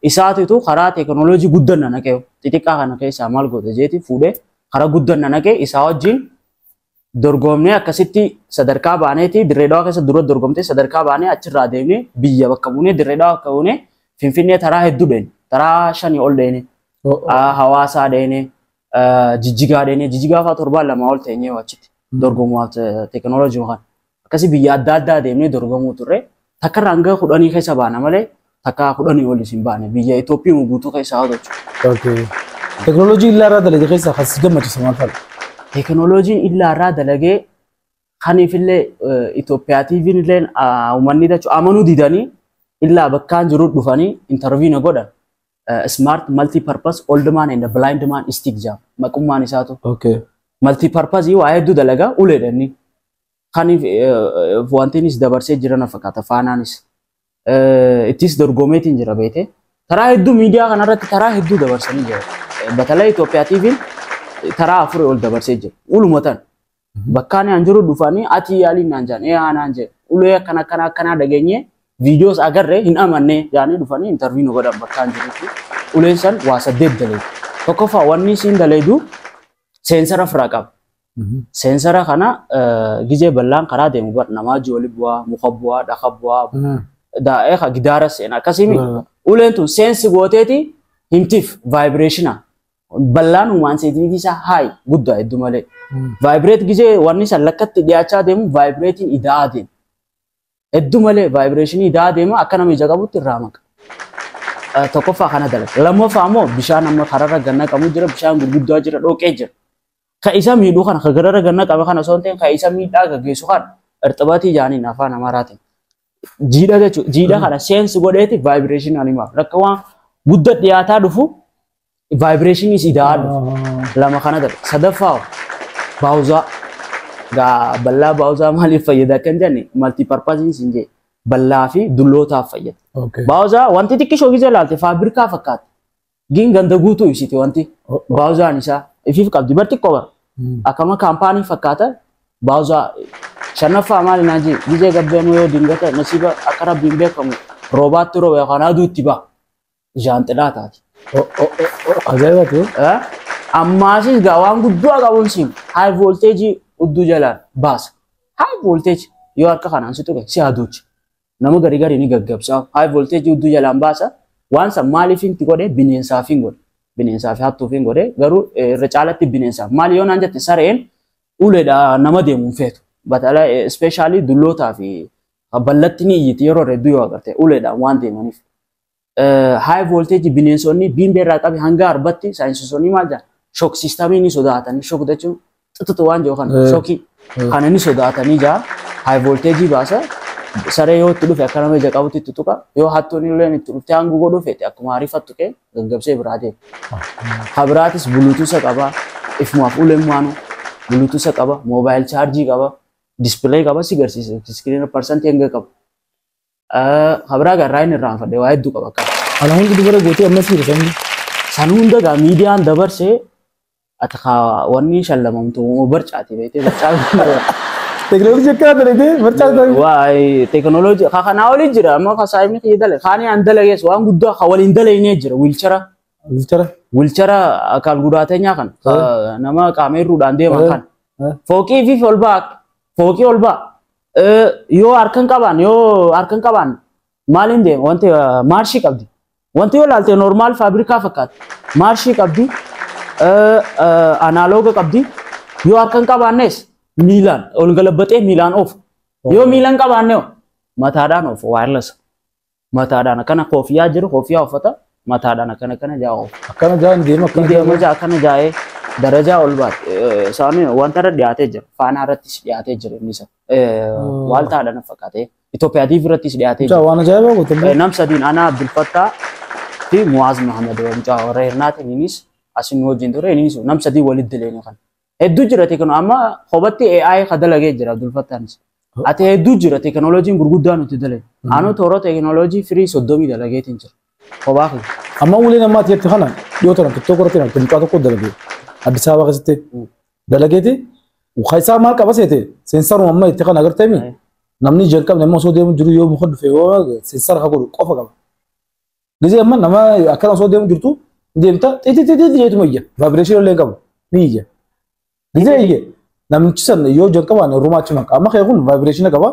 Isaatitu karaa teekinooloojii guddanna naqee xixiqqaa kana keessaa maal goota jeeti fuudhee karaa guddanna naqee isaa wajjin dorgomnee akkasitti sadarkaa baaneeti dirree dhawaa keessa dura dorgomtee sadarkaa baanee achirraa deemnee biyya bakka buunee dirree dhawaa bakka buunee Finfinnee taraa hedduu deene taraa 5 ol deene. Hawaasaa deene, Jijjigaa deene, Jijjigaa fa'aa torbaan 2 ol teenyee achitti dorgomuuf teekinooloojii kan akkasii biyya adda addaa deemnee dorgomuu turre takka irraa hanga 10 keessa baana malee takka 10 ol hin baane biyya Itoophiyaa guutuu keessa haa jechuudha. Teekinooloojii illaa irraa dalagee keessaa kan si gammachiisu maal fa'a? Teekinooloojiin illaa irraa dalagee kaniifillee Itoophiyaa TV'n illee uummanni jechuudha amanuu didanii illaa bakkaan jiru dhufanii intarviina godhan. Smart multi-purpose old man and blind man stick jam maqummaan isaatu. Multi-purpose waa hedduu dalagaa uleedha inni. Kaniif wantiinis dabarsee jira na fakkaata faanaanis. Ittis dorgomeetiin jira beete. Taraa hedduu miidiyaa kanarratti taraa hedduu dabarsanii jira. Batalaa Itoophiyaa TV'n taraa 4 ol dabarsee jira. Ulumatan. Bakkaan an jiru dhufanii ati yaaliin naan jaan ee aanaan jee ulee akkana akkana akkanaa dhageenyee viidiyoos agarree hin amanne jaanii dhufanii intarviinuu nu godhan bakkaan jirutti. Uleen san waa 8 daleedu. Tokkoffaa wanni isiin daleedu seensara ofirraa qaba. Seensara kana gizee bal'aan karaa deemu bar namaa jooli bu'aa, muka bu'aa, dhaka bu'aa, daa'ee gidaara seena akkasii uleen tun seensi gooteeti himtiif vaayibireeshina. Bal'aan uumaan seetiitii isaa haayi guddaa hedduu malee. Vaayibireet gizee wanni san lakkatti dhiyaachaa deemu vaayibireetiin ida'aa deema. Hedduu malee vaayibireeshinii ida'aa deema akka nama ija qabutti irraa maqa. Tokkoffaa kana dalaga. Lammaffaa immoo bishaan amma kararra ganna qabu jira, bishaan gurguddaa jira, dhoqee jira. Ka isa miidhuu kana, ka gararra ganna qabe kana osoo hin ta'in, ka isa miidhaa gaggeessu kana irxibatii jaaniin afaan Amaaraatiin. Jiidha jechuudha. Jiidha kana seensi godheeti vaayibireeshinii animaa. Rakka waan guddaa dhiyaataa dhufu vaayibireeshiniis ida'aa dhufu. Lama kana dalaga. Sadaffaa baawuzaa. Gaa bal'aa baawuzaa maaliif fayyada kan jenne maltiparpaziin siin jee bal'aa fi dullootaaf fayyada. Baawuzaa wanti xiqqishoo gizee ilaalte faabirikaa fakkaata. Gin ganda guutuu ibsiti wanti baawuzaan isaa ifiif qabdi bar xiqqoo bara. Akkama kaampaanii fakkaata baawuzaa shanaffaa maali naan jee gizee gabbeemu yoo dingata nasiiba akka rabbiin beekamu roobaatti rooba yookaan aduutti ba'a. Jaanxilaa taati. Ajaa'ibaati. Ammaasis gaa waan guddaa qabuun siin high voltage udduu jalaan baasa. High voltage yoo harka kanaan si tuqe si haduucha. Nama gari gari ni gaggabsa. High voltage udduu jalaan baasa. Waan san maaliif inti godhe bineensaaf hin godhe. Bineensaaf hattuuf hin godhe garuu irra caalatti bineensaaf. Maali yoo naan jette sareen uleedha nama deemu hin feetu. Batala especially dullootaa fi ballatti ni iyyiti yeroo hedduu yoo agarte uleedhaan waan deemaniif. High voltage bineensonni biimbee irraa qabe hanga arbatti saayinsistoonni maal jedhan shock systemii ni sodaatanii shock jechuun xuxuxu waan jiru kana shockii kana ni sodaatanii jaa high voltage baasa saree yoo itti dhufe akka nama ija qabutti itti tuqa yoo hattuun illee itti dhufte hanguu godhuu feete akkuma ariifattu kee gaggabsee biraa deema. Kabiraatis bluetooth qaba ifumaaf uleen maanu bluetooth qaba mobile charge qaba display qaba si garsiisa screen percent hanga qaba. Kabiraa garraa inni irraanfadhe waa hedduu qaba akka. Ana hundi dubara gootee amma siira sanni. San hunda gaa miidiyaan dabarsee ati wanni shallamamtu barcaati beektee barcaa. Teknooloojii akkana dalagee barcaa ta'e. Waay teknooloojii kanaa olii jira amma ka saayibni kiyya dale kaani an dalagees waan guddaa ka waliin dalagnee jira wiilchara. Wiilchara. Wiilchara akaal gudaateenyaa kan nama qaama hir'uudhaan deeman kan. Fooqii fi ol ba'a fooqii ol ba'a. Yoo harkan qabaan maaliin deema wanti maarshii qabdi. Wanti yoo ilaalte normaal faabrikaa fakkaata. Maarshii qabdi anaalooga qabdi. Yoo harkan qabaannes miilaan ol galabbatee miilaan oofu. Yoo miilaan qabaanne mataadhaan oofu wireless. Mataadhaan akkana koofiyaa jiru koofiyaa uffata mataadhaan akkana akkana jaa oofu. Akkana jaan deema akkana deema jaa akkana jaa'ee darajaa ol baate isaanii wanta irra dhiyaatee jira faanaa irrattis dhiyaatee jira inni isa waaltaadhaan fakkaatee Itoophiyaatiif irrattis dhiyaatee jira. Waan ajaa'ibaa goote. Nam sadiin ana Abdulfattaa fi Muwaaz Mahamad mucaa warra Hirnaati innis asin wajjin ture innis nam sadii walitti dileenu kan. Hedduu jira teknooloojii amma kophatti AI ka dalagee jira Abdulfattaanis. Ati hedduu jira teknooloojiin gurguddaa nuti dalage. Anu toora teknooloojii firii 30 dalageetiin jira. Kophaa kiyya. Amma uleen ammaa ati kana dhiyoo tana TikTok irratti namni mucaa tokko dalagee Addis Ababa keessatti dalageeti isaa maal qaba seete seensaruma amma itti kana agarteemi namni ija hin qabne amma osoo deemu jiru yoo muka dhufe yoo seensara ka godhu qofa qaba. Gizee amma nama akkana osoo deemu jirtu deemta xixixixixitti jeetuma iyya vaabireeshinii illee hin qabu ni iyya. Gizee iyye namichi san yoo ija hin qabaan rumaa achi maqa amma kee kun vaabireeshina qaba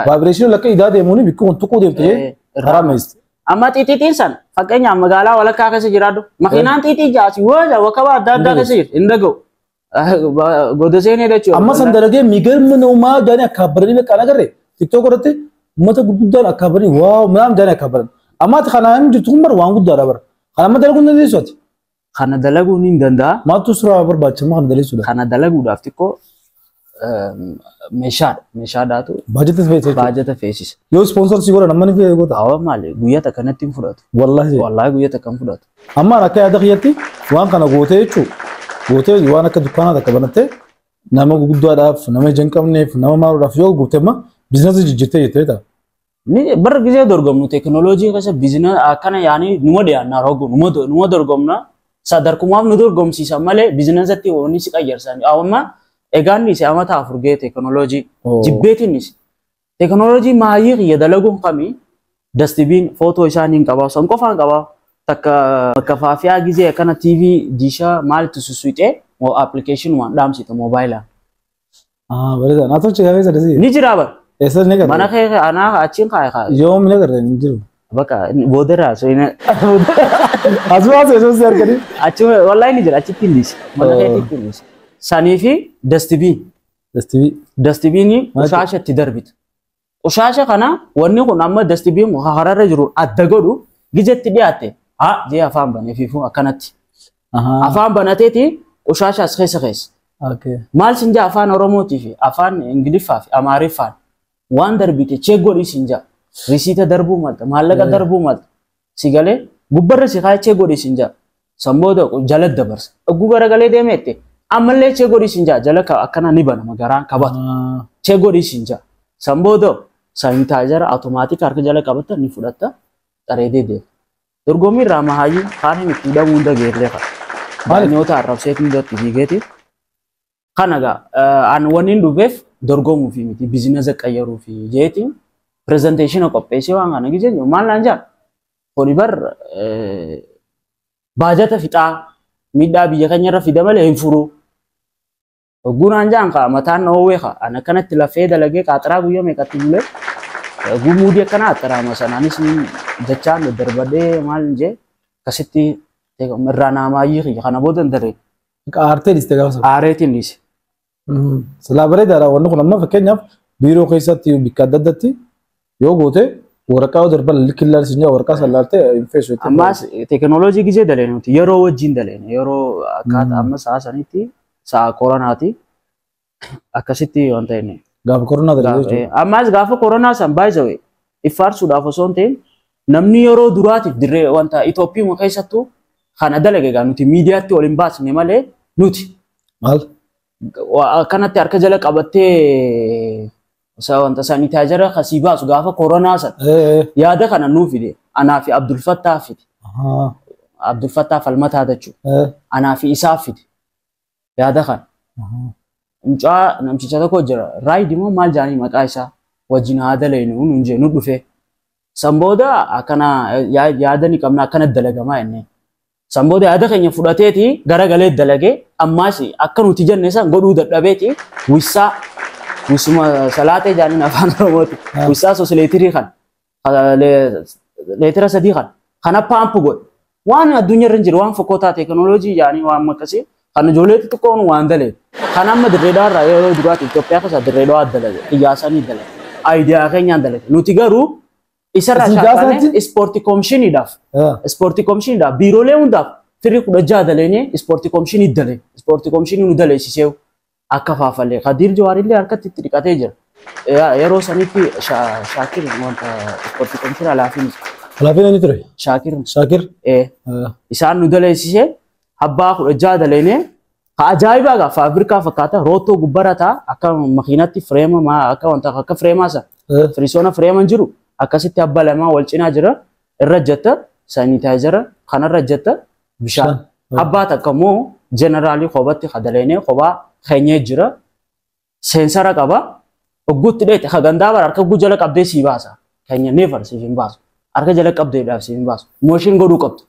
vaabireeshina lakka idaa deemuuni bikki kun tuquu deemte jee karaa meesti. Amma xixixiin san fakkeenyaaf magaalaa walakkaa keessa jiraadhu makiinaan xixii jaasi yoo wakabaa adda addaa keessa jirtu hin dhaga'u. Goda seenee jechuudha. Amma san dalagee migarma namaa jaanii akka baranii beekan agarre TikTok irratti uummata gurguddaan akka baranii waaw maam jaanii akka baran. Amma ati kanaan jirtu kun bar waan guddaadha bara. Kana amma dalaguun dandeessu ati. Kana dalaguun hin danda'a. Maaltu suuraa barbaachisa kana daleessuudha. Kana dalaguudhaaf xiqqoo meeshaadha. Meeshaadhaatu Baajata feesisa. Baajata feesisa. Yoo sponsor si godhan amma ni fe'ee goota. Hawa maali guyyaa takka natti hin fudhatu. Wallaahi. Wallaahi guyyaa takka hin fudhatu. Amma akka yaada kiyyatti waan kana gootee jechuudha. Gootee waan akka dukkaanaa takka banattee nama gurguddaadhaaf nama ija hin qabneef nama maaluudhaaf yoo gurgurte amma biizinasii jijjiirtee jettee ta'a. Ni bara gisee dorgomnu teknooloojii keessa biizinasii akkana yaanii numa dhiyaannaa rogu numa dorgomna sadarkumaaf nu dorgomsiisa malee biizinasatti wanni si qayyarsan. Amma egaan isi amata afur ga'e teknooloojii jibbeetiinis teknooloojii maayii kiyya dalaguun kamii dastibiin footoo isaanii hin qabaa san qofaan qabaa takka bakka faafiyaa gisee akkana TV diishaa maalitti sussuuxee appilikeeshinii waan dhaamsite moobaayilaan. Bareeda. Naa tolche gaafa isa Ni jira bara. Eessas ni agarre? Mana kee anaa achiin kaa'e kaa'e. Yoom ni agarre hin jiru. Bakka boodarraa soina. Asuma asuma si argani. Achi wallahi ni jira achitti hin dhiise. Mana keetti hin dhiise. Sanii fi dastibiin. Dastibii. Dastibiin qushaasha itti darbita. Qushaasha kana wanni kun amma dastibiin hararra jiru adda godhu gijetti dhiyaatte haa jee afaan banee fiifuu akkanatti. Afaan banateeti qushaasha as keessa keessa. Maal sin jaa afaan Oromootii fi afaan Ingiliffaa fi Amaariffaan waan darbite check godhii sin jaa. Risiita darbuu malta maallaqa darbuu malta si galee gubbarra si kaayee check godhii sin jaa. San booda jala dabarsa. Dhuguu garagalee deemeette ammallee check godhii sin jaa jala akkana ni banama garaan qabata. Check godhii sin jaa. San booda sanitaayizara automaatik harka jala qabatta ni fudhatta xareedee deema. Dorgommii irraa mahaayyuu kaan hin itti hidhamuu hunda geerree qaba. Baay'inoota arrabseetu hundatti fiigeeti. Kana gaa an wanni hin dhufeef dorgomuu fi miti biizinasa qayyaruu fi jeetiin pirezenteeshina qopheessee waan kana gijeen maal naan jaa kuni bar baajata fixaa miidhaa biyya keenya irra fida malee hin furu. Hogguu naan jaan kaa mataan na hoowwee kaa an akkanatti lafee dalagee qaaxiraa guyyaa meeqatti bulee hogguu muudii akkanaa axxiraama sanaanis Jechaan darbadhee maal jee akkasitti irraa naamaayyii kiyya kana booda hin daree. Aartee dhiiste gaafa sana. Aareetiin dhiise. Silaa bareedaadha wanni kun amma fakkeenyaaf biiroo keessatti bakka adda addaatti yoo goote waraqaa yoo darban likki ilaalchi hin jiru waraqaa sana ilaaltee hin feesu jettee. Ammas teekinooloojii gizee daleen nuti yeroo wajjin daleen yeroo akkaataa amma sa'a sanitti sa'a koronaati akkasitti wanta inni. Gaafa koronaa dalee jechuudha. Ammas gaafa koronaa san baay'isawee iffaarsuudhaaf osoo hin ta'in namni yeroo duraatiif dirree wanta Itoophiyaa keessattuu kana dalage egaa nuti miidiyaatti ol hin baasne malee nuti. Maal? Akkanatti harka jala qabattee wanta sanitaayizara kasii baasu gaafa koronaa sana yaada kana nuu fide anaa fi Abdul Fattah fide. Abdul Fattah Falmataa jechuudha. Anaa fi isaa fide yaada kana. Mucaa namticha tokko jira raayid immoo maal jaanii maqaa isaa wajjin haa daleenu nuun jee nu dhufe. San booda akkana yaada ni qabna akkana dalagamaa jennee. San booda yaada keenya fudhateeti garagalee dalagee ammaas akka nuti jenne san godhuu dadhabeeti wissaa wisuma salaatee jaaniin afaan Oromooti. Wissaa soosileetirii kana leetira 3 kana kana paampu godhe. Waan addunyaa irra hin jiru waan fokkootaa teekinooloojii jaanii waan akkasii kan ijoollee xixiqqoon waan dalee. Kan amma dirree irraa yeroo duraati Itoophiyaa keessa dirree dhawaa dalage xiyyaasanii dalage aayidiyaa keenyaan dalage nuti garuu isarraa shaakkalee ispoortii koomishiniidhaaf ispoortii koomishiniidhaaf biiroolee hundaaf firii 16 daleenee ispoortii koomishinii dalee ispoortii koomishinii nu daleessiseewu akka faafallee Kadiir Jawaarillee harkatti itti dhiqatee jira. Yeroo sanitti Shaakir wanta ispoortii koomishinii alaafiin. Alaafiin eenyu ture? Shaakir. Shaakir. Isaan nu daleessisee abbaa 16 daleenee ajaa'ibaa gaa faabirikaa fakkaata rootoo gubbarataa akka makiinatti fireema akka wanta akka fireemaa sana firisoona fireema jiru akkasitti abbaa lamaa wal cinaa jira irra jetta sanitaayizara kanarra jetta bishaan abbaa takka immoo jeneraalii kophatti kadaleenee kophaa keenyee jira seensara qaba ogguutti dheete hagandaa bara harka jala qabdee sii baasa keenya neefar siif hin baasu harka jala qabdeedhaaf siif hin baasu mooshin godhuu qabdu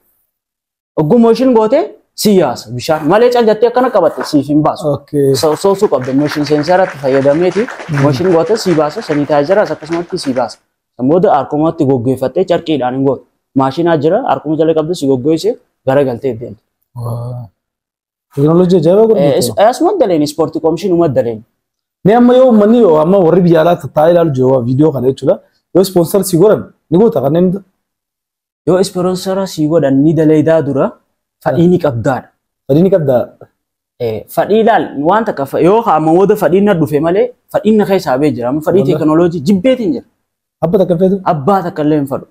ogguu mooshin gootee siyaasa bishaan malee caljattee akkana qabatte siif hin baasu. Soosuu qabda mooshin seensaratti fayyadameeti mooshin goote sii baasa sanitaayizaras akkasumatti sii baasa. San booda harkumatti goggeeffattee carqiidhaan hin gootu. Maashinaa jira harkuma jala qabdu si goggeessee garagaltee deemte. Teekinooloojii ajaa'ibaa godhu. Asuma daleen ispoortii koomishinii daleen. Mee amma yoo uummanni amma warri biyya alaa taa'ee ilaalu jiru viidiyoo kana jechuudha. Yoo ispoonsar si godhan ni goota kanneen. Yoo ispoonsara si godhan ni daleedaa dura. Fadhii ni qabdaadha. Fadhii ni qabdaa. Fadhii ilaal waan takka yoo amma booda fadhiin na dhufe malee fadhiin na keessaa ba'ee jira. Amma fadhii teekinooloojii jibbeetiin jira. Abbaa takka feetu? Abbaa takka illee hin fadhu.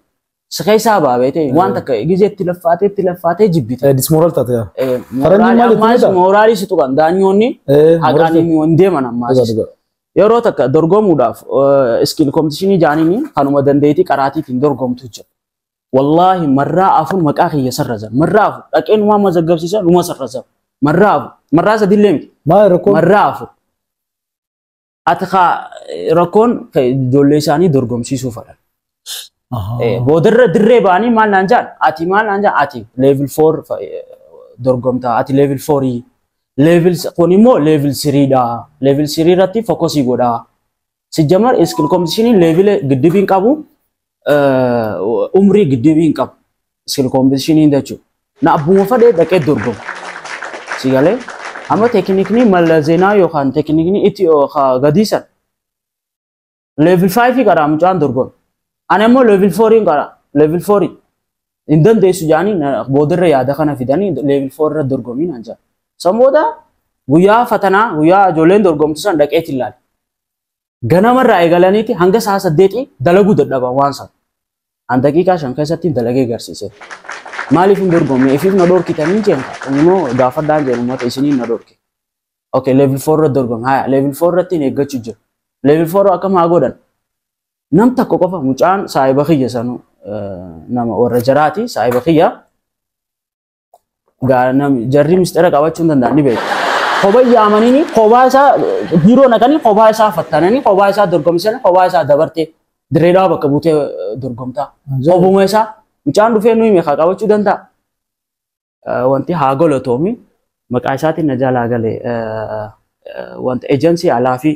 Si keessaa baabee ta'e waan takka gizee itti laffaatee itti laffaatee jibbite. Dismooral taate yaa. Mooraalii si tuqan daanyoonni haqaan hin deeman ammaas. Yeroo takka dorgomuudhaaf iskiil kompitishinii jaaniin kanuma dandeettii qaraatiitiin dorgomtu jira. Wallahi marraa 4 maqaa kiyya sarraza. Marraa 4 dhaqeen waan mazaggabsiisan numa sarraza. Marraa 4 marraa 3 illee miti. Maal rakkoon? Marraa 4. Ati rakkoon ijoollee isaanii dorgomsiisuu fadhan. Boodarra dirree ba'anii maal naan jaan ati maal naan jaan ati level 4 dorgomtaa ati level 4 level kun immoo level 3 dha. Level 3 irratti fokkosii godhaa. Sijjamar iskiil kompitishinii level giddibiin qabu. Umrii giddibii hin qabu. Iskiil kompitishinii jechuudha. Na abbuma fadhee dhaqee dorgomu. Si galee amma teeknikni mala zeenaa yookaan teeknikni itti gadiisan level 5 qaraa mucaan dorgomu. Ani immoo level 4 qaraa level 4 hin dandeessu jaanii boodarra yaada kana fidanii level 4 irra dorgomii naan jedhan. San booda guyyaa fatanaa guyyaa ijoolleen dorgomtu san dhaqeetti ilaali. Ganamarraa eegalaniiti hanga sa'a 8 dalaguu dadhaban waan sana. An daqiiqaa 5 keessatti dalagee agarsiise. Maaliif hin dorgomne? Ifiif na dhorkitanii jeen immoo gaafadhaan jeen uummata isiniin na dhorke. Okay, level 4 irra dorgome. Haya, level 4 irratti hin eeggachuu jiru. Level 4 akkam haa godhan? Nam tokko qofa mucaan saahiba kiyya sanu nama warra jaraati saahiba kiyya. Jarri mistera qabachuu hin danda'an ni beeku. Kophaa yaamanii kophaa isaa biiroo naqanii kophaa isaa fattananii kophaa isaa dorgomsanii kophaa isaa dabartee dirree dhawaa bakka buutee dorgomtaa. Kophuma isaa mucaan dhufee nuyi meeqa qabachuu danda'a? Wanti haa galatoomi maqaa isaatiin na jalaa galee wanta ejensii alaa fi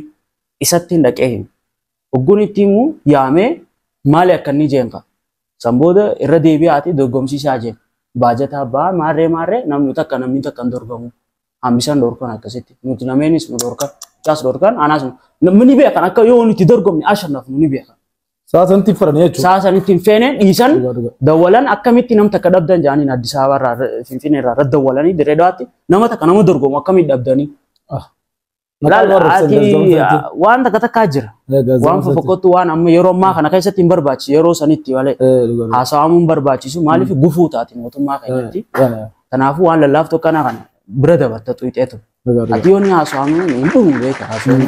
isatti hin dhaqee himu. Ogguun itti himu yaamee maali akka inni jeenka. San booda irra deebi'aati dorgomsiisaa jeen. Baajataa ba'aa maarree maarree namni takka namni takka hin dorgomu. Hambisan dhorkan akkasitti. Nuti lameenis nu dhorkan. Mucaas dhorkan anaas namni ni beekan akka yoo nuti dorgomne ashannafnu ni beekan. Sa'a sanatti fudhanii jechuudha. Sa'a sanitti hin feene dhiisan Dhugaa dhugaa. dawwalan akkamitti nam takka dhabdan jaaniin Addis Ababa irraa Finfinnee irraa dawwalanii Dirree Dawaatti nama takka nama dorgomu akkamitti dhabdanii. Maqaa Laal warra ati ibsan waan takka takkaa jira. Waan fofokkottu waan amma yeroo ammaa kana keessatti hin barbaachisu yeroo sanitti malee haasa'amuu hin barbaachisu maaliif gufuu taati mootummaa keenyatti. Kanaafuu waan lallaaftu akkanaa kana bira dabarta xuyixeetu. Ati yoo ni haasa'amu hin dhumu beeka haasa'amu.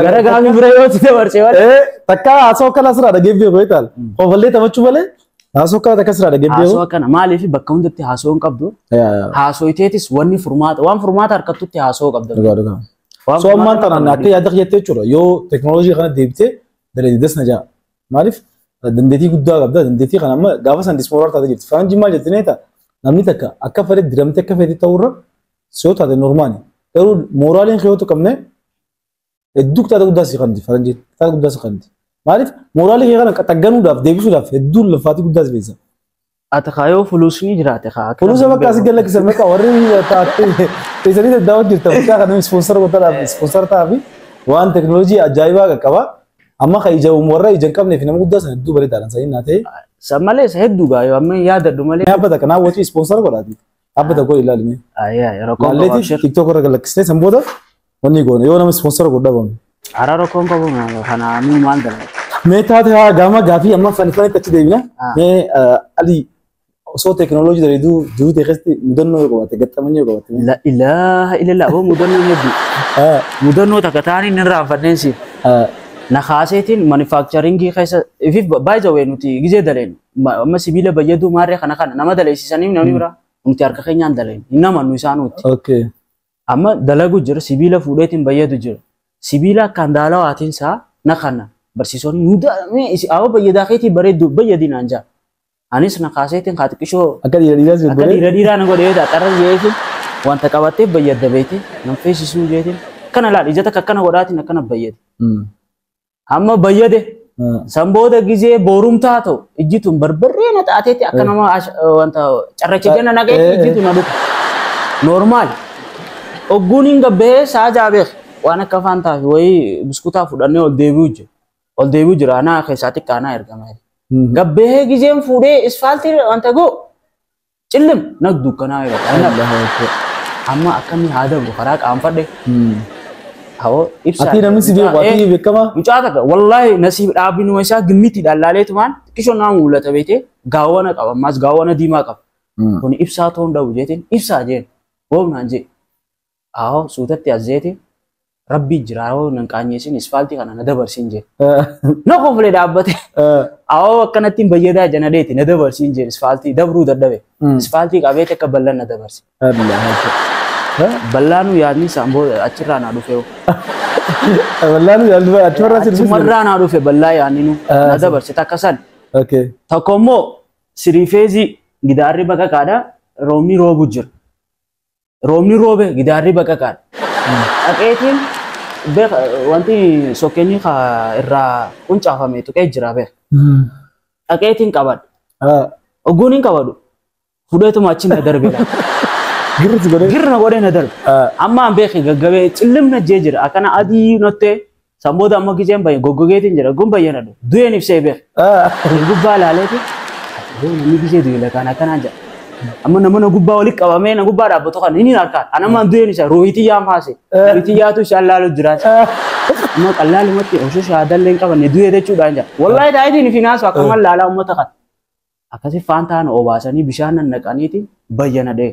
Gara gaafii bira yoo itti dabarse malee. Takka haasoo akkana asirraa dhageeffee beeku taal. Qofallee taphachuu malee haasoo akkana takka asirraa dhageeffee Haasoo beeku. akkana maaliif bakka hundatti haasoo hin qabdu. Haasoo iteetis wanni furmaata waan furmaata harkattutti haasoo qabda. Dhugaa dhugaa. Waan So ammaan furmaata tanaan akka yaada jettee jechuudha yoo teekinooloojii kana deebitee dandeettii na jaa. Maaliif dandeettii guddaa qabda dandeettii kana amma gaafa san dismooral taatee jirti. Faranjii maal jettee ta'a namni takka akka fedhe diramtee akka fedhe ta'urra si yoo taate normaali. Garuu mooraaliin kee yoo tuqamne hedduu kitaaba guddaa si qabdi faranjiin kitaaba guddaa si qabdi. Maaliif mooraalii kee kana xagganuudhaaf deebisuudhaaf hedduu lafaatii guddaa si beessa. Ati kaayoo fuluusni jiraate kaa. Fuluusa bakka asii gad lakkisan meeqa warri teessanii daddaawwan jirtan mucaa kana ispoonsar godhadhaaf ispoonsar ta'aa fi waan teekinooloojii ajaa'ibaa qaqqaba. Amma kan ija warra ija hin qabnee fi nama guddaa sana hedduu bareedaadhaan sanii naa ta'e. San malees hedduu gaayoo amma yaadadhu malee. Dhaabbata kanaa wacii ispoonsar godhaati. Dhaabbata koo ilaalime. Ayyaa rakkoon qabu Laalleeti abshir. TikTok irra gad lakkisnee san booda wanni goone yoo nama ispoonsar godhaa goone. Hara rakkoon qabu kana nu maal dalaga. Mee taate haa gama gaafii amma fani fanitti achi deebina. Mee Ali osoo teekinooloojii daleeduu jiruu ta'e keessatti mudannoo yoo qabaatte gaxxamanii yoo qabaatte. La ilaaha illallah hoo mudannoo hedduu. Mudannoo takka taanii inni irraanfadheen si. Na kaaseetiin manufacturingii keessa ifif by the way nuti gizee daleen amma sibiila bayyaduu maarree kana kana nama daleessisanii namni biraa nuti harka keenyaan daleen hin namannu isaanuutti. Amma dalagu jira sibiila fuudheetiin bayyadu jira. Sibiila akkaan daalawaatiin isaa na kana barsiisonni nu awwa bayyadaa keetii bareeddu bayyadinaan jaa. Anis na kaaseetiin haa xiqqishoo Akka dhiira dhiiraa si akka godhee. dhiira dhiiraa na godhee xaxarra jeetiin wanta qabattee bayyadda beete nam feesisuu jeetiin kana laal ija takka akkana godhaatiin akkana bayyade. Amma bayyade san booda gizee boorumtaa ta'u ijji tun barbarree na xaateetti akka nama wanta carracha gana nagayetti ijji tun na dhufa. Normaal. Ogguun hin gabbee saa jaabeek waan akka afaan taafi wayii buskutaa fudhannee ol deebi'u jira. Ol deebi'u jira anaa keessaa xiqqaa anaa ergama. Gabbee gizeen fuudhee isfaaltii wanta goo cillim nag dukkanaa yeroo. Amma akkamii haa dabru karaa qaanfadhe. Hawoo ibsaa. Ati namni si beeku ati beekamaa. Mucaa takka wallahi nasiib dhaabbinuma isaa gimmitiidhaan laaleetumaan xiqqishoo naa mul'ata beetee gaawwana qaba ammaas gaawwana diimaa qaba. Kun ibsaa toon dhabu jeetiin ibsaa jeen hoomnaan jee. Ahoo suutatti as jeetiin rabbii jira hoo nan qaanyeessin isfaaltii kana na dabarsin jee. Na kofulee dhaabbate. Ahoo akkanatti bayyadaa jana deeti na dabarsin jee isfaaltii dabruu dadhabe. Isfaaltii qabeeti akka bal'aan na dabarse. Bal'aanuu yaadni isaan booda achirraa naa dhufee. Wallaan yaaluu achumarraa si dhufe. Achumarraa naa dhufe bal'aa yaadni nu na dabarse takka san. Tokko immoo siriifeezii gidaarri baqaqaadha roobni roobu jira. Roobni roobe gidaarri baqaqaadha. Dhaqeetiin beeka wanti sokkeenii irraa quncaafame tuqee jira beeka. Dhaqeetiin qabadha. Ogguun hin qabadhu. Fudheetuma achi na darbe. Girri si godhee. Girna godhee na darbe. Amma an beeki gaggabee cillimna jee jira. Akkana adii nottee san booda amma gizeen baay'ee goggogeetiin jira. Gun baay'ee na dhufe. Du'een ibsee beeka. Gubbaa laaleeti. Namni gizee du'e lakaan akkanaan jedha. Amma nama na gubbaa walitti qabamee na gubbaa dhaabbatu kan inni harkaan. Ana ammaan du'een isa rooyitii yaam haase. Rooyitii yaatu isaan laalu jiraata. Amma qallaalumatti osoo shaadallee hin qabanne du'e jechuudhaan jedha. Wallaahi taayitiin fi naasu akkaman laalaa uummata kan. Akkasi faantaan obaasanii bishaan nan naqaniiti bayyana dhee.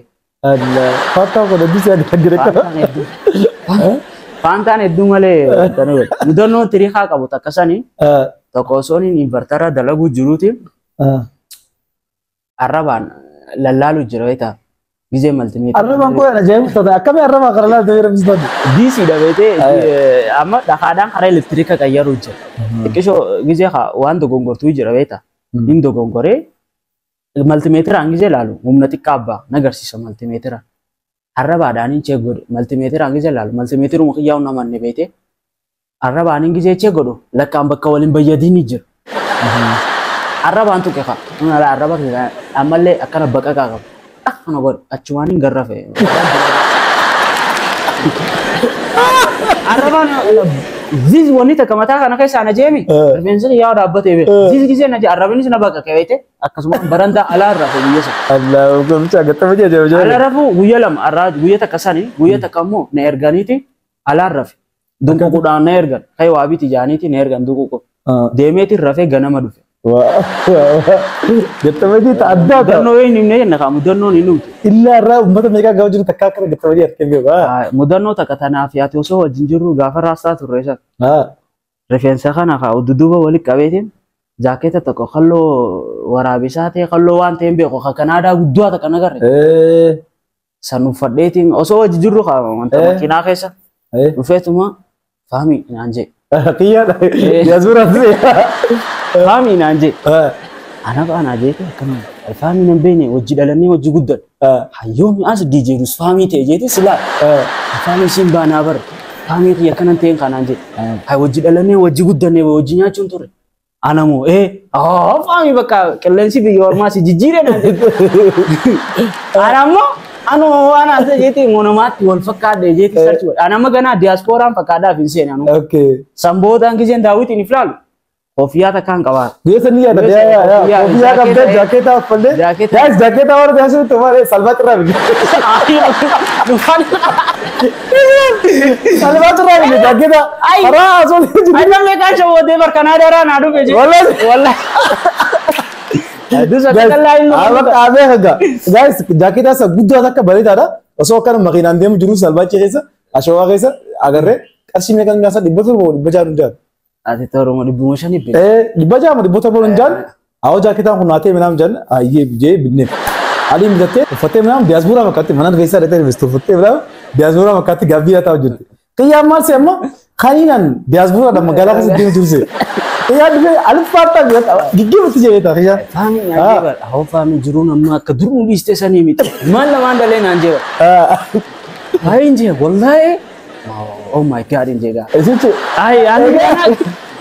Faantaa kun hedduu si agarra. Faantaan hedduu malee mudannoo tiriikaa qabu takka sanii tokko osoo inni invartara dalaguu jiruuti arrabaan lallaalu jira beektaa gizee maltimeetira. Arrabaan kun ajaa'iba taate akkamii arrabaa kana laalta beera mistaati. Diisiidha beetee amma dhakaadhaan karaa elektiriika qayyaruu jira. Xiqqishoo gizee waan dogongortuu jira beektaa. Hin dogongoree maltimeetiraan gizee laalu humna xiqqaa abbaa nagarsiisa maltimeetiraan. Arrabaadhaan hin check godhu maltimeetiraan gizee laalu maltimeetiruma xiyyaa'u namanne beetee arrabaan hin gizee check godhu lakkaan bakka waliin bayyadiin ni jira. Arrabaan tuqe kaa. Arraba ammallee akkana baqaqaa qabu. Akkana godhe achumaan hin garrafe. Arrabaan ziz wanni takka mataa kana keessa ana jeemi. Rifeensi yaa dhaabbatee beeku. Ziz gisee na jee arrabnis na baqaqe beekte akkasuma barandaa alaa rafe guyya sana. Allahu gamcha gattama jee jee Ala rafu guyya lama arraa guyya takka sani guyya takka immoo na erganiiti alaan rafe. Dunququudhaan na ergan. Kai waa biti jaaniiti na ergan dunququ. Deemeeti rafee ganama dhufe. Waa gattama jee ta addaa ta. Mudannoo yoo hin himne jenna kaa mudannoon hin dhumte. Illaa irraa uummata meeqaa gaafa jiru takka akkana gattama jee harkee beeku. Mudannoo takka tanaaf yaate osoo wajjin jirru gaafa raastaa turre isa. Rifeensa kana kaa dudduuba walitti qabeetiin jaakeeta tokko kalloo waraabisaa ta'e kalloo waan ta'een beeku ka Kanaadaa guddaa takka nagarre. San uffadheetiin osoo wajjin jirru kaa wanta makiinaa keessa dhufeetuma faami naan jee. Kiyyaadha. Yaasuura ta'e. Faami naan jee. Ana baanaa jeete akkana faami nan beekne hojii dhalannee hojii guddan. Hayyoomi as diijeerus faamii ta'e jeete silaa. Faami isiin baanaa bara. Faamii kiyya akkanan ta'een kanaan jee. Hay hojii dhalannee hojii guddannee hojii nyaachuun ture. Ana moo faami bakka qilleensi biyya ormaa si jijjiire naan jee. Ana ammoo anuma waan haasa'e jeete monomaatti wal fakkaadhe jeete sarchi godhe. Ana amma ganaa diyaaspooraan fakkaadhaaf hin seene anu. Sanbootaan giseen daawwitiin if laalu. Koffiyyaa takkaan qabaa. Guyyaa sanii yaada. Koffiyyaa qabdee jaakeetaa uffannee. Guys jaakeetaa warra taasisu malee salphaatti irraa bite. Salphaatti irraa bite jaakeetaa. Karaa asoo jiru. Ay namni kaan shawootee bar Kanaadaa irraa naa dhufe jechuudha. Wallahi. Wallahi. Duusa takka inni. Amma qaabee haga. Guys jaakeetaa isa guddaa takka bareedaadha. Osoo akkana makiinaan deemu jiru salphaatti keessa ashawaa keessa agarree qarshii meeqa nyaasa 700 600 hundaadha. Ati toruma 500 beeku. 600 700 hundaan awwa jaakeetaan kun naatee minaan jaan ayyee jee binneef. Aliin bitattee uffattee minaan diyaasbooraa fakkaatti mana rifeensaa dhaqxee rifeensa uffattee minaan diyaasbooraa fakkaatti gaabbii haa ta'u jirti. Kiyyaan maal see amma kaniinaan diyaasbooraadhaan magaalaa keessa deemu turse. Kiyyaan dhufee alfaattaa giggiirutti jedhee ta'a kiyyaan. Faami naan jee bara. Awwa faami jiruun amma akka dur nu dhiiste sanii miti. Maal lamaan dalee naan jee bara. Baay'een jee wallaahi. Oh my God hin jee gaa. Isichi. Ay ani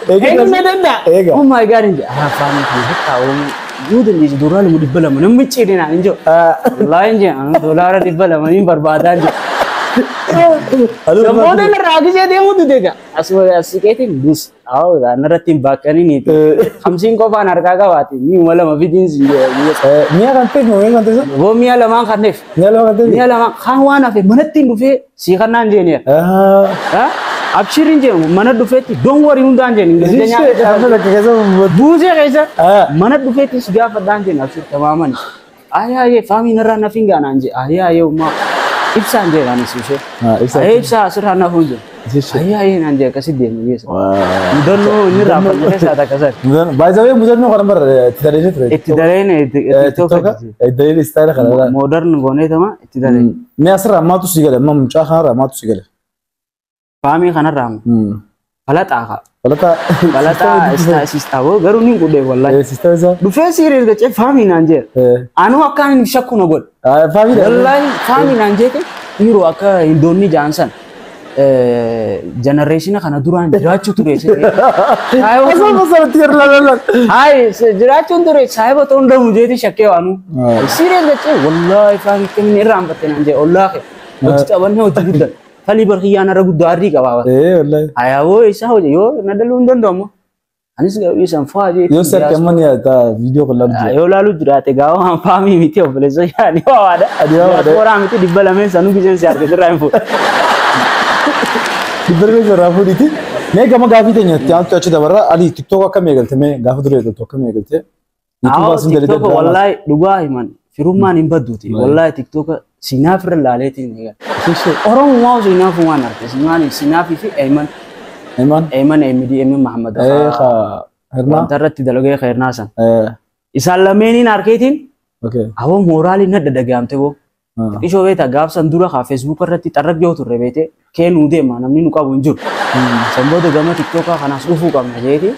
Eega. Eenyu danda'a? Eega. Oh my God hin jee. Ah faami kan bakka oomu. Yoo dandeessu doolaara 200 namni ciidhe naan hin jiru. Wallaahi hin jee doolaara 200 hin barbaadaa hin jiru. Sammoota irraa gisee deemuu dide gaa. Asuma asiqeetiin dus. Awwa narratti hin baakkanii niiti. 50 qofaan harkaa qabaate mi'uma lama fidiin si jee. Mi'a kan ta'e mi'a kan ta'e. Boo mi'a lamaan kanneef. Mi'a lama kan ta'e. Mi'a lamaan kan waan hafe manatti hin dhufee sii kannaan jeeniya. Abshirin jee mana dhufeetti don't worry hundaan jeen. Buusee keessa mana dhufeetti si gaafadhaan jeen abshir tamaaman. Ayyaa faamii narraa nafiin gaanaan jee ayyaa ummaa ibsaan jee anis ishee. Ayyaa ibsaa asirraa nafuun jee. Ayyaa naan jee akkasi deemu geessa. Mudannoo inni raafanne keessaa takka sana. Baay'ee mudannoo kana bara itti dalee ture. Itti daleen TikTok itti dalee istaayila kana. Modern gooneetama itti dalee. Mi'a asirraa maatu si gale amma mucaa kanarraa maatu si gale. Faamii kanarraa falaxaa kaa. Falaxaa. Falaxaa sistaaboo garuu ni qudhee wallahi. Sistaaba isaa. Dhufee siiriis gacee faamii naan jee. Anuu akkaan hin shakku na godhe. Faamii. Wallahi faamii naan jeete dhiiroo akka hindoonni jaan san jenereeshina kana duraan jiraachuu ture. Hayi jiraachuun ture saayiba ta'uun dhabu jeeti shakkee waanu. Siiriis gacee wallahi faamii kamiin irraanfatte naan jee ollaa kee. Hojii taphannee hojii guddan. Falii barkiyyaan irra guddaa arrii qabaa. Wallahi. Ayaawoo isaa hojii yoo na daluu hin danda'amu. Anis garuu isaan fa'aa jeeti. Yoo sarki amma ni yaada viidiyoo kan laalu jira. Yoo laalu jiraate gaafa waan faamii miti obboleessa yaani waawaadha. Diyaaspoora miti 200 sanuu giseen si argate irraa hin fuudhu. 200 irraa fuudhiti. Mee gama gaafii teenya itti aantu achi dabarra Ali TikTok akkam eegalte mee gaafa dura eegaltu akkam eegalte? TikTok wallahi dhugaa himan firummaan hin badduuti. Wallahi TikTok sinaaf irra laaleetiin eegale. Oromoo sinaaf waan arge sinaafii fi Eeman. Eeman? Eeman MD Eeman Mahammad. Hirnaa. Wanta irratti dalagee Hirnaa san. Isaan lameeniin harkeetiin awwa mooraaliin nadda dhagahamte boo. Xiqqishoo beektaa gaafsan dura kaa Facebook irratti xarraggee turre beekte kennuu deema namni nu qabu hin jiru. San booda gama TikTokaa kanaas dhufuu qabna jeeti.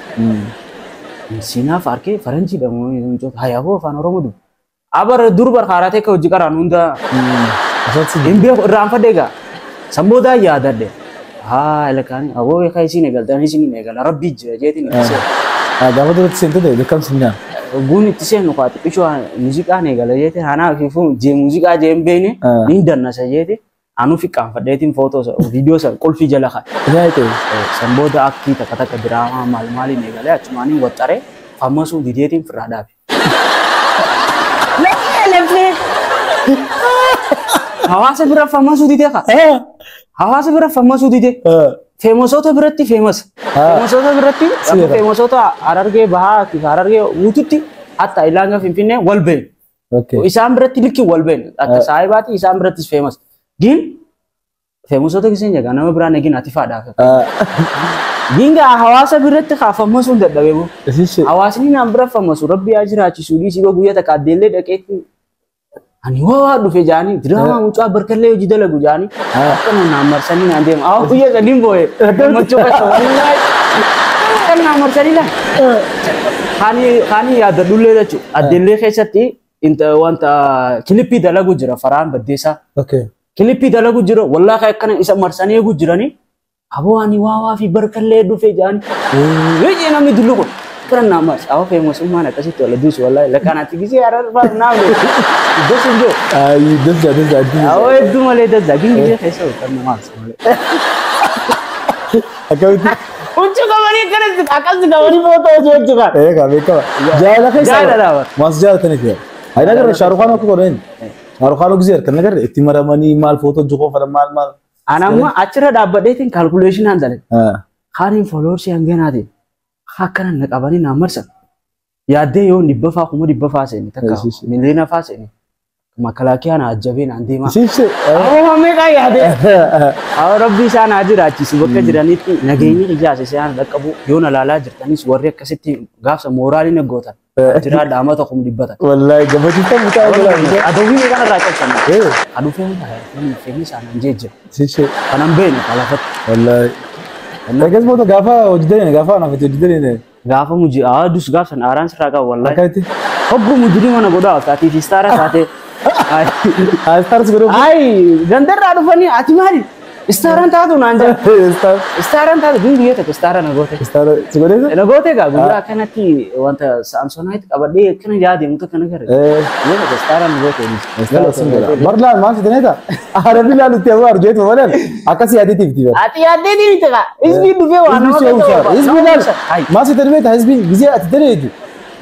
Sinaaf harkee faranjiidha moo hayaaboo afaan Oromoo dubbi. Abar dur bar kaaraatee akka hojii qaraan hunda hin beeku irraanfadhe egaa. San booda yaadadhe. Haa ilkaani aboo beekaa isiin eegaltan isiin eegala rabbii jira jeetiin ibsee. Gaafa duratti seente ta'e beekamsi hin nyaanne. Guun itti seenu kaa xiqqishoo muuziqaan eegala jeete anaa fi fuun jee muuziqaa jee hin beekne ni dannasa jeete anuu fi qaanfadheetiin footoo viidiyoo san qulfii jala kaa. San booda aktii takka takka diraamaa maal maaliin eegalee achumaaniin waxxaree fammasuu dideetiin firraa dhaabe. Lafee hawaasa bira fammasuu didee kaa. Hawaasa bira fammasuu didee. Feemosoota biratti feemas. Feemosoota biratti feemosoota Harargee Bahaa fi Harargee guututti hatta ilaanga Finfinnee wal beenu. Isaan biratti likki wal beenu. Akka saahibaati isaan birattis feemas. Gin feemosoota giseen jagaa nama biraan egin ati faadhaaf. Ginga hawaasa biratti kaa fammasuun dadhabee boo. Hawaasni naan bira fammasu rabbi haa jiraachisu dhiisii boo guyyaa takka addeellee dhaqeetti ani waa dhufe jaanii diraamaa mucaa barkallee hojii dalagu jaanii akkana naan marsanii naan deema. Awwa guyyaa sadiin boo'e gammachuu keessa wallaahi akkana naan marsanii laa. Kaani yaadadhullee jechuudha. Addeellee keessatti wanta kilippii dalagu jira Faraan Baddeessaa. Kilippii dalagu jira wallaahi akkana isa marsanii eegu jiranii aboo ani waa fi barkallee dhufe jaanii wee namni dullu kun. Akkana naan marsa. Awwa feemasummaan akkasitti wal duusu wallaahi lakkaanaatti gisee ararfaa naaf das hin jiru. Dazza dazza. Awwa hedduu malee dazza gin gisee keessa kan nama marsa malee. Akkamitti? Huccuu qabanii akkanatti akkas qabanii footoo hojii hojjetan. Eegaa beekama. Jaalala keessa. Jaalala bara. Maas jaalatanii fi. Ayi nagarra Shaarukaan akka godhan. Shaarukaan gisee harka nagarra itti maramanii maal footoo hojii qofa maal maal. Ani amma achirra dhaabbadheetiin kaalkuleeshinaan dalage. Kaaniin fooloorsii hanganaatiin akkana na qabanii naan marsan. Yaaddee yoo 100 faa 500 seeni takka miliyoona faa seeni. Makalaakiyaa na ajjabee naan deemaa. Awwa meeqaa yaadee. Awwa rabbi isaan haa jiraachisu bakka jiranitti nageenyi ijaase isaan dhaqqabu yoo na laalaa jirtanis warri akkasitti gaafsa mooraalii na gootan. Jiraadha amata 100,000. Wallaahi gammachiiftan mucaa eegalaa. Adawwii meeqaan irraa cabsan. Aduu feemni isaan hin jejjira. Kanan beekne kalafatti. Wallaahi. Akkas booda gaafa hojii daline gaafa anaaf hojii daline. Gaafa muji adus gaafsan aaraan sirraa qaba wallaahi. Akkamitti? Hoggu mujrii mana godhaa ati fi istaara taate. Istaaras godhuu. Ay gandarraa dhufanii ati maali? Istaaraan taatu naan jedha. Istaaraan taatu gin guyyaa tokko istaara na goote. Istaara si godheessa? Na goote egaa guyyaa akkanatti wanta Saamsoonaayit qabadhee akkana yaade muka kana gara. Guyyaa tokko istaara na goote. Istaara sun godha. Bar laal maal si taneeta? Arabi laal itti ammoo arjeetu malee akkas yaadeetiif itti bara. Ati yaaddeetii miti kaa. Hizbiin dhufee waa nama Hizbii hizbii laal maal si taneeta hizbiin gizee ati daneetu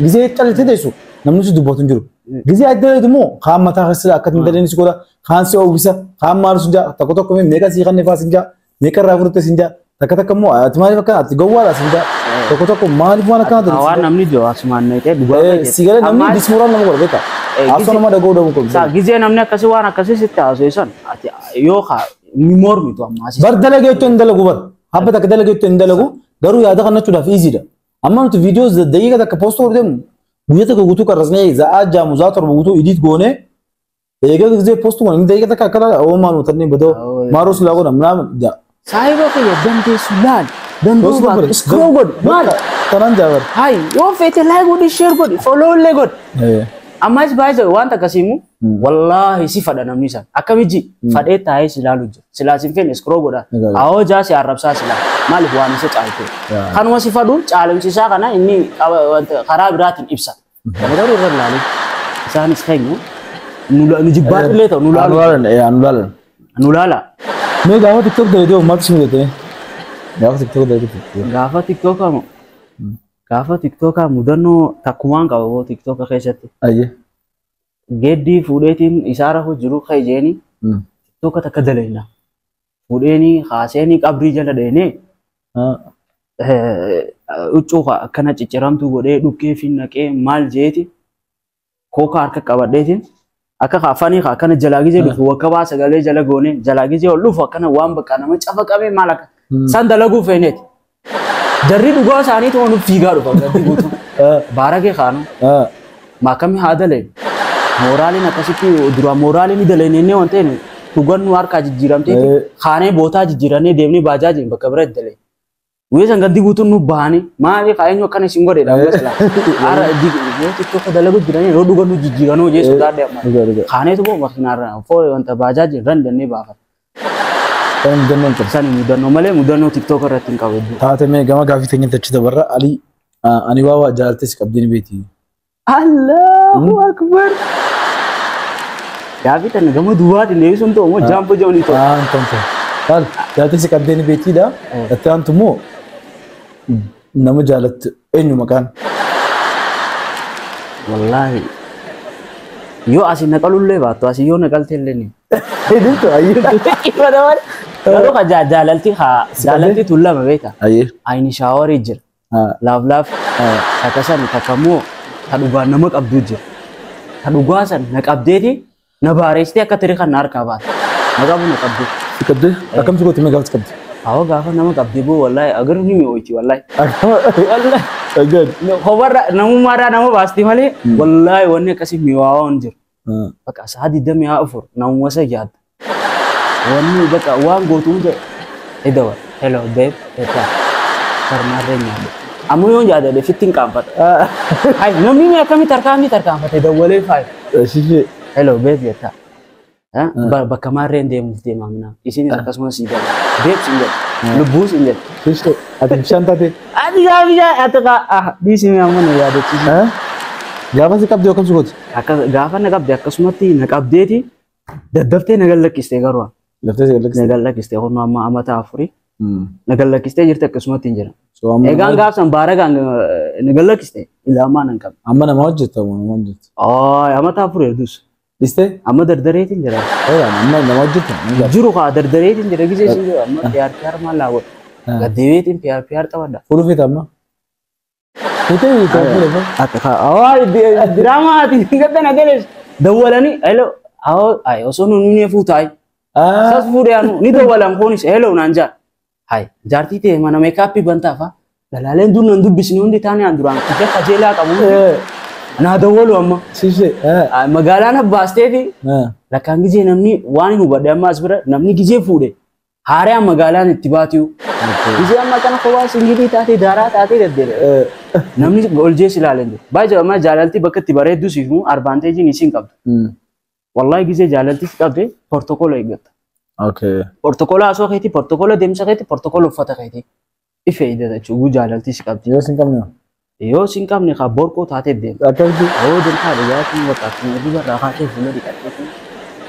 gizee callte teessu namni si dubbatu hin jiru. Gizee ati daneetu immoo kaan mataa keessa akka hin daneenis godha kaan si oowwisa kaan maal sun jaa tokko tokko meeqa sii kanneen faa sin jaa meeqa irraa furte sin jaa takka takka immoo ati maaliif akkana ati gowwaadha sin jaa tokko tokko maaliif waan akkana ta'e. Waan namni jiru asumaan meeqee dhugaa Si galee namni dismooraal nama godha beekaa. Haasoo nama dhaga'uu dhabu qabu. Gizee namni akkasii waan akkasii sitti haasoo san ati yoo kaa ni mormitu amma asii. Bar dalageettu hin dalagu bar. Habba takka dalageettu hin dalagu garuu yaada kannachuudhaaf iziidha. Amma nuti viidiyoo daqiiqa takka poostuu godhemu guyyaa takka guutuu qarrasnee za'aa jaamu za'aa torba guutuu idiit goonee eegaa gizee poostuu goone daqiiqa takka akkana oomaa nu tannee badoo maaroo silaa godha minaamin jaa. Saahiba kiyya dandeessu laal danduu baatu iskiroo godhu maal. Tanaan jaabar. Hayi yoo feete laayik godhi sheer godhi follow illee godhi. Ammas baay'ee waan akkasii immoo wallaahi si fadha namni isaan akkamiji fadhee taa'ee si ilaalu jira silaa si hin feene iskiroo godha awoo jaa si arrabsaa silaa maaliif waan isa caalte kanuma si fadhu caalumsisaa kana inni karaa biraatiin ibsa kana garuu irra ilaalu isaanis keenya nu jibbaatu illee ta'u nu laalu nu laala. Mee gaafa TikTok dalagdee maaltu si mudate? Gaafa TikTok dalagdee. Gaafa TikTok moo gaafa TikTok mudannoo takkumaan qaba boo TikTok keessatti. Ayyee. Geeddii fuudheetiin isaara jiru kajeeni TikTok takka dalagna. Fuudheeni haaseenii qabrii jala dheenee huccuu akkana cicciramtuu godhee dhukkee fi naqee maal jeeti kooka harka qabadheetiin akka afanii akkana jalaa gizee dhufu wakkabaa sagalee jala goonee jalaa gizee ol dhufu akkana waan bakka nama cafa qabee maal akka san dalaguu feeneeti. Jarri dhugaa isaanii ta'uun fiigaa dhufa gadi guutuu. Baaragee kaanu maakami haa daleen mooraaliin akkasitti dura mooraaliin daleen inni waan ta'een dhugannu harkaa jijjiiramteeti kaanee bootaa jijjiirannee deemnee baajaajiin bakka bira daleen. Guyyaa san gadi guutuun nu bahanii maali eenyu akkana isin godheedha amma silaa. Haara yoo TikTok dalagu jiranii yeroo dhugannu jijjiiranuu jee sodaadhe amma. Kaaneetu boo makiinaarra foo wanta baajaajiin ran dannee baafata. Kan mudannoo hin qabu. Sani mudannoo malee mudannoo TikTok irratti hin qabu. Taate mee gama gaafii teenyatti achi dabarra Ali ani waa jaalaltes qabdii ni beeti. Allahu Akbar. Gaaffii tana gama duubaatiin deebisuun ta'u immoo jaampo jedhanii ta'u. Ah, tonto. Laal, jaalalti si qabdee ni beektiidha. Itti aantu immoo nama jaalattu eenyu maqaan? Wallaahi. Yoo asii naqalullee baattu asii yoo naqalte illee ni. Hidhimtu ayyee. Garuu ka jaalalti haa jaalalti tun lama beekta. Ayyee. Ayni shaaworii jira. Laaf laaf takka san takka immoo ta dhugaa nama qabdu jira. Ta dhugaa san na qabdeeti na baareessitee akka tirii kan na harkaa baate. Na qabu na qabdee. Si qabdee? Akkam si goote mee gaafa si qabde? Awwa gaafa nama qabdee boo wallaahi agarru ni mi'ooyti wallaahi. Wallaahi. Again. Kobarra namummaarraa nama baasti malee wallaahi wanni akkasii mi'aawaa hin jiru. Bakka sa'a 24 namuma isa yaadda. Wanni bakka waan gootu hunda edawa. Hello babe, eta. Barmaarree nyaadhe. Amma yoon yaadadhe fitti hin qaanfadha. Hai namni mee akkamitti tarkaanfii tarkaanfate dawwalee faayi. Shishee. Hello babe jetta. Bakka maarreen deemuuf deemaa minaa. Isinis akkasumas sii gala. Babe siin jedha. Lubbuu siin jedha. Shishee. Ati bishaan taate. Ati gaafa bishaan ati kaa dhiisi mee amma na yaadachiisi. Gaafa si qabde akkam si goote? Akka gaafa na qabde akkasumatti na qabdeeti daddaftee na gallakkiste garuu. Laftee si gallakkiste? Na gallakkiste kun amma amata 4. Na gallakkistee jirti akkasumatti hin jira. So amma Egaan gaaf san baaragaan na gallakkiste ilaamaa nan qabne. Amma nama hojjetta moo nama hojjetta? Amata 4 hedduus. Dhistee? Amma dardareetiin jira. Amma nama hojjetta? Jiru kaa dardareetiin jira gisee siin jiru amma PR maal laa godha. Gaddeebiitiin PR taphadha. Fuuluu feeta amma? Fuutee fuula fuula. Diraamaa ati gadda na galees dawwalanii hello ay osoo nuuni ni fuutaayi. Sas fuudhee anu ni dawwalan kunis hello naan jaa. Hai jaartii ta'e mana meekaappii bantaafa lalaaleen dur nan dubbisni hundi taane an duraan ija qajeelaa qabu. Naa dawwalu amma. Shishee. Magaalaan abbaasteeti lakkaan gizee namni waan hin hubadhe amma as bira namni gizee fuudhe haaraan magaalaan itti baatiyu. Gizee amma kana kophaa singilii taatee daaraa taatee deddeebi'a. Namni ol jees ilaalan jiru. Baay'ee amma jaalalti bakka itti bareeddu siif immoo advaanteejiin isiin qabdu. Wallaahi gizee jaalalti si qabde portokola eeggatta. Portokola haasoo keetii, portokola deemsa keetii, portokola uffata keetii. Ife eeggata jechuudha jaalalti si qabdi. Yoo sin qabne? Yoo sin qabne kaa borqoo taatee deemta. Akkamitti? Yoo deemtaa dhugaatiin bakka akkuma dubarraa kaatee fuula dhiqattee.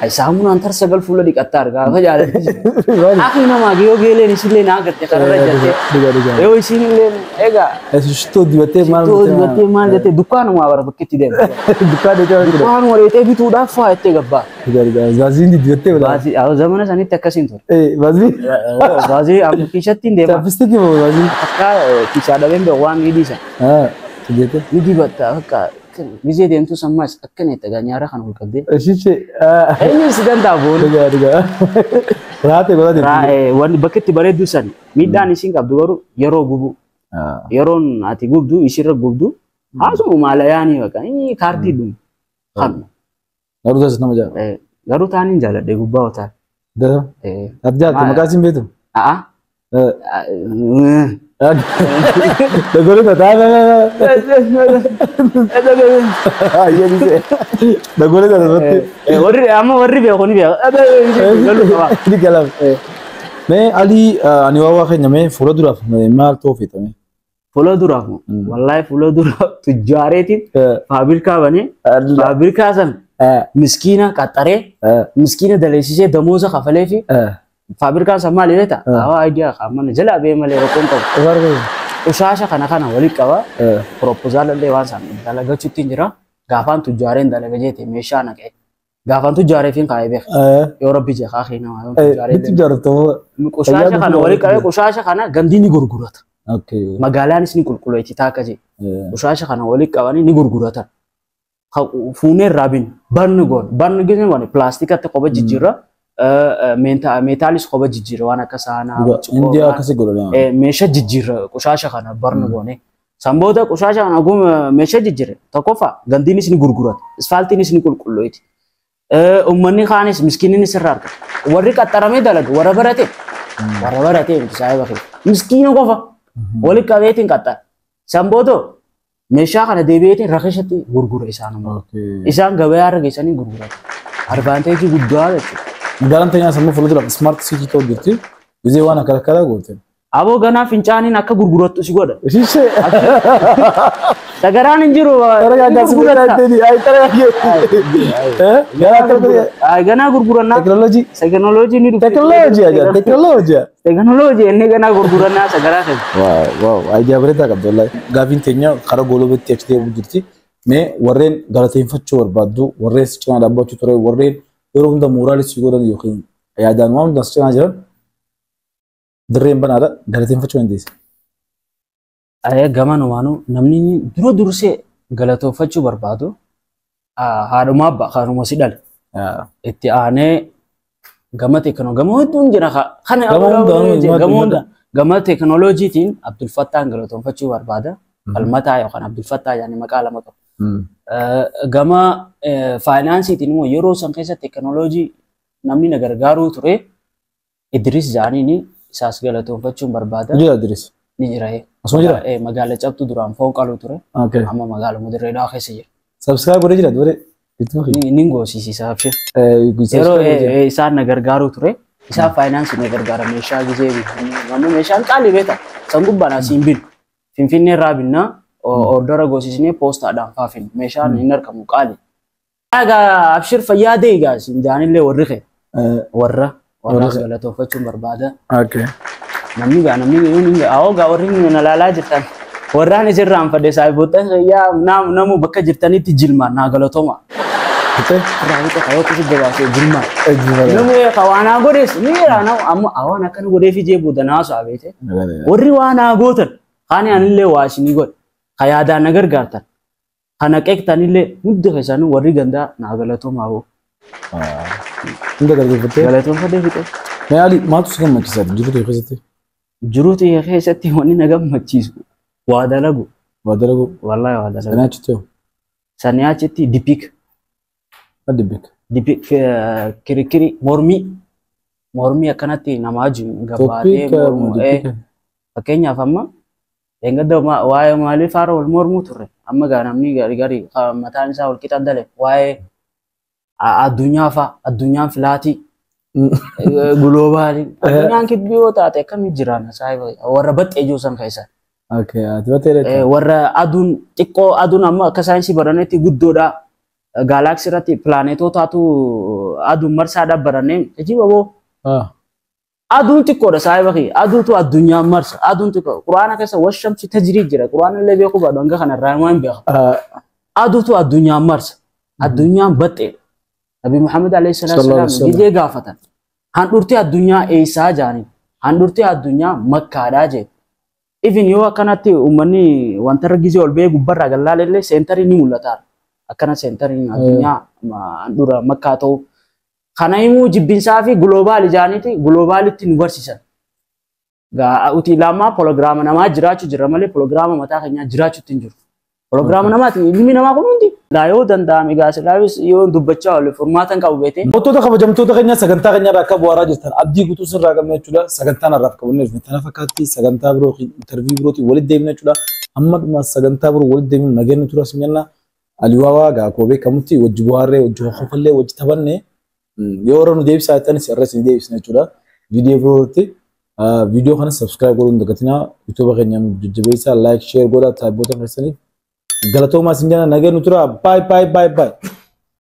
Hai saamunaan tarsa gal fuula dhiqattaa argaa gaafa jaalalti si qabdi. Akhi namaa yoo geeleen isillee naa garte kararra jettee. Yoo isinillee egaa. Shittoo dibattee maal Shittoo dibattee maal jettee dukkaanuma bara bakkeetti deemte. Dukkaan deemtee maal Dukkaanuma reetee bituudhaaf faa jettee gabbaa. Vaaziliin dibattee bilaa. Vaazii zamana sanitti akkasiin ture. Vaaziliin. Vaazii amma kiishatti hin deema. Chaapistikii moo vaaziliin? Akka kiishaa dhabeen beeku waan ni dhiisa. Jettee. Ni dibatta akka gizee deemtu sammaas akkana itti nyaara kan ol qabdee. Shishee. Eenyu si danda'a booni. Dhugaa dhugaa. Raatee godhaa deemtu. Wanni bakka itti bareeddu san miidhaan isiin qabdu garuu yeroo gubu. Yeroon ati gubdu isirra gubdu haasuma maalayaanii bakka inni kaardii dhumu. Kan. Garuu tasis nama jaalladha. Garuu taaniin jaalladhe gubbaa otaa. Dara. Ati jaallatte maqaa isiin beektu? A'a. Dogolii tataa. Dogolii tataa. Warri amma warri beeku ni beeku. Galuu qaba. Ni galama. Mee Ali ani waa keenya mee fuula duraaf maal ta'uu feeta mee? Fuula duraaf wallaahi fuula duraaf tujjaareetiin faabirikaa banee faabirikaa san miskiina qaxxaree miskiina daleessisee damooza kafalee fi faabirikaan san maal beekta? Awaa ayidiyaa qaamana jalaa bee malee rakkoon qabu. Qushaasha kana kana walitti qaba. Propoozaala illee waan san dalagachuutti hin jira. Gaafaan tujjaareen dalaga jeete meeshaa naqee. Gaafaan tujjaaree fi kaayee beeka. Yoo rabbi jee kaa keenyaa yoo tujjaaree. Bitti jaarratoo. Qushaasha kana walitti qabee qushaasha kana gandii ni gurgurata. Magaalaanis ni qulqulleetti taaka jee. Qushaasha kana walitti qabanii ni gurguratan. Fuunee raabin barni goon barni gisee goone pilaastikatti qoba jijjiirra. Meetaalis qoba jijjiirra waan akka saanaa. Indiyaa akkasii godhan. Meeshaa jijjiirra qushaasha kana barni goone. Sanboota qushaasha kana guma meeshaa jijjiirre tokkoffaa gandiinis ni gurgurata. Isfaaltiinis ni qulqulleetti. Uummanni kaanis miskiininis irraa argata. Warri qaxxaramee dalagu warra barate warra barate miti saayiba kee. Miskiina qofa walitti qabeetiin qaxxara. Sanboota meeshaa kana deebi'eetiin rakishatti gurgura isaan immoo. Isaan gabayaa irra geessanii gurguratu. Advaanteejii guddaa jechuudha. Magaalaan teenyaa sammuu fuula duraaf smart city ta'uu jirti. Gizee waan akkana akkana goote. Aboo ganaa fincaaniin akka gurgurattu si godha. Ishee. Sagaraan hin jiru. Tara gurguratta. Ganaa Ganaa gurgurannaa. Teknooloojii. Teknooloojii ni dhufte. Teknooloojii ajaa'ib. Teknooloojii. Teknooloojii inni ganaa gurgurannaa sagaraa kan. Waaw waaw ajaa'ib bareedaa qabdi wallahi. Gaafiin teenya karaa goolobeetti achi deemu jirti. Mee warreen galateeffachuu barbaaddu, warreen si cinaa dhaabbachuu ture, warreen yeroo hunda mooraalii si godhan yookiin yaadaan waan hunda si cinaa jiran dirreen banaadha galateeffachuu dandeessa. Gamanumaanuu namni dura dursee galatoofachuu barbaadu haadhumaa abbaa kanuma si dhale. Itti aanee gama teekinooloojii gama hedduun jira kana gama hunda gama teekinooloojiitiin Abdul Fattaan galatoonfachuu barbaada. Falmataa yookaan Abdul Fattaa yaani maqaa lama qabu. Gama faayinaansiitiin immoo yeroo san keessa teekinooloojii namni na gargaaruu ture Idris Jaaniin isaas galatoonfachuun barbaada. Jira Idris. Ni jira. Asuma jira? Magaala cabtu duraan foon qaluu ture. Amma magaala Dirree Dhawaa keessa jira. Subscribe godhee jira dure. Ni goosisiisa abshir. Yeroo isaan na gargaaruu ture. Isaan faayinaansii na gargaara meeshaa gizee namni meeshaan qaalii beekta. San gubbaan asiin binu. Finfinnee irraa binnaa ordora goosisnee poostaadhaan faafin meeshaan hin argamu qaalii. Egaa abshir fayyaa ta'e egaa siin jaanillee warri kee warra warraas galatooffachuun barbaada. Namni gaa namni awoo gaa warri na laalaa jirtan warraan isirraan fadhe saayiboottan yaa namu bakka jirtanitti jilmaan naa galatooma. Irraa kayoo kusi gabaasee jilmaan. Namu waanaa godhees ni jira namu amma awaan akkana godhee fi jee booda naasu beete. Warri waanaa gootan kaani anillee waa isinii godhe ka yaadaan na gargaartan kana qeeqtanillee hundi keessanuu warri gandaa naa galatoomaa hoo. Hunda galateeffattee? Galatoonfadhee fixe. Mee Ali maaltu si gammachiisa jiruu kee keessatti? Jiruu kee keessatti wanni na gammachiisu waa dalagu. Waa dalagu. Wallaahi waa dalagu. Sanii achitti hoo? Sanii achitti dipik. Maal dipik? Dipik kirikiri mormii. Mormii akkanatti namaa wajjin gabbaatee mormuu. Fakkeenyaaf amma Engadda waa'ee maaliif faara wal mormuu turre amma gaa namni gari gari mataan isaa wal qixa dale waa'ee addunyaa fa'a addunyaan filaatii guloobaali addunyaan kibbii yoo taate akkamii jiraan saayiba warra baxxee jiru san keessa. Warra aduun xiqqoo aduun amma akka saayinsii baranetti guddoodha gaalaaksii irratti pilaanetootaatu aduun marsaadha barannee ajiiba boo. Aduun xiqqoodha saayiba kiyya. Aduutu addunyaan marsa. Aduun xiqqoo. Quraana keessa washamsi tajrii jira. Quraana illee beekuu baadhu hanga kanarraa waan beeka. Aduutu addunyaan marsa. Addunyaan baxxeedha. Nabi Muhammad alayhi salaatu wasalaam gizee gaafatan. Handhuurtii addunyaa eessaa jaaniin. Handhuurtii addunyaa Makkaadhaa jee. Even yoo akkanatti uummanni wanta irra gizee ol ba'ee gubbarraa gallaale illee seentarii ni mul'ata. Akkana seentariin addunyaa handhuura Makkaa ta'uu. Kana himuu jibbinsaa fi guloobaal ijaaniiti guloobaalitti nu barsiisan. Uti lama piroogiraama namaa jiraachuu jira malee piroogiraama mataa keenyaa jiraachuutti hin jiru. Piroogiraama namaati ilmi namaa kun hundi. Yoo danda'ame egaa silaafis yoo dubbachaa oole furmaata hin qabu beetee. Mootota kabajamtoota keenyaa sagantaa keenyarraa akka bu'aaraa jirtan abdii guutuu sirraa qabna jechuudha. Sagantaan har'aaf qabannee jirru tana fakkaatti sagantaa biroo intarviiyuu birootiin walitti deebina jechuudha. Amma dhuma sagantaa biroo walitti deebinu nageenya tura simannaa Aliwaawaa gaakoo beekamutti wajji bu'aarree wajji hofallee wajji taphannee yoo warra nu deebisaa jettanis irra isin deebisna jechuudha. Viidiyoo birootti viidiyoo kana subscribe godhuun dagatinaa YouTube keenya nu jajjabeessaa like share godhaa taayiboota keessaniif galatoomaa isin jenna nageenya tura bye bye bye bye.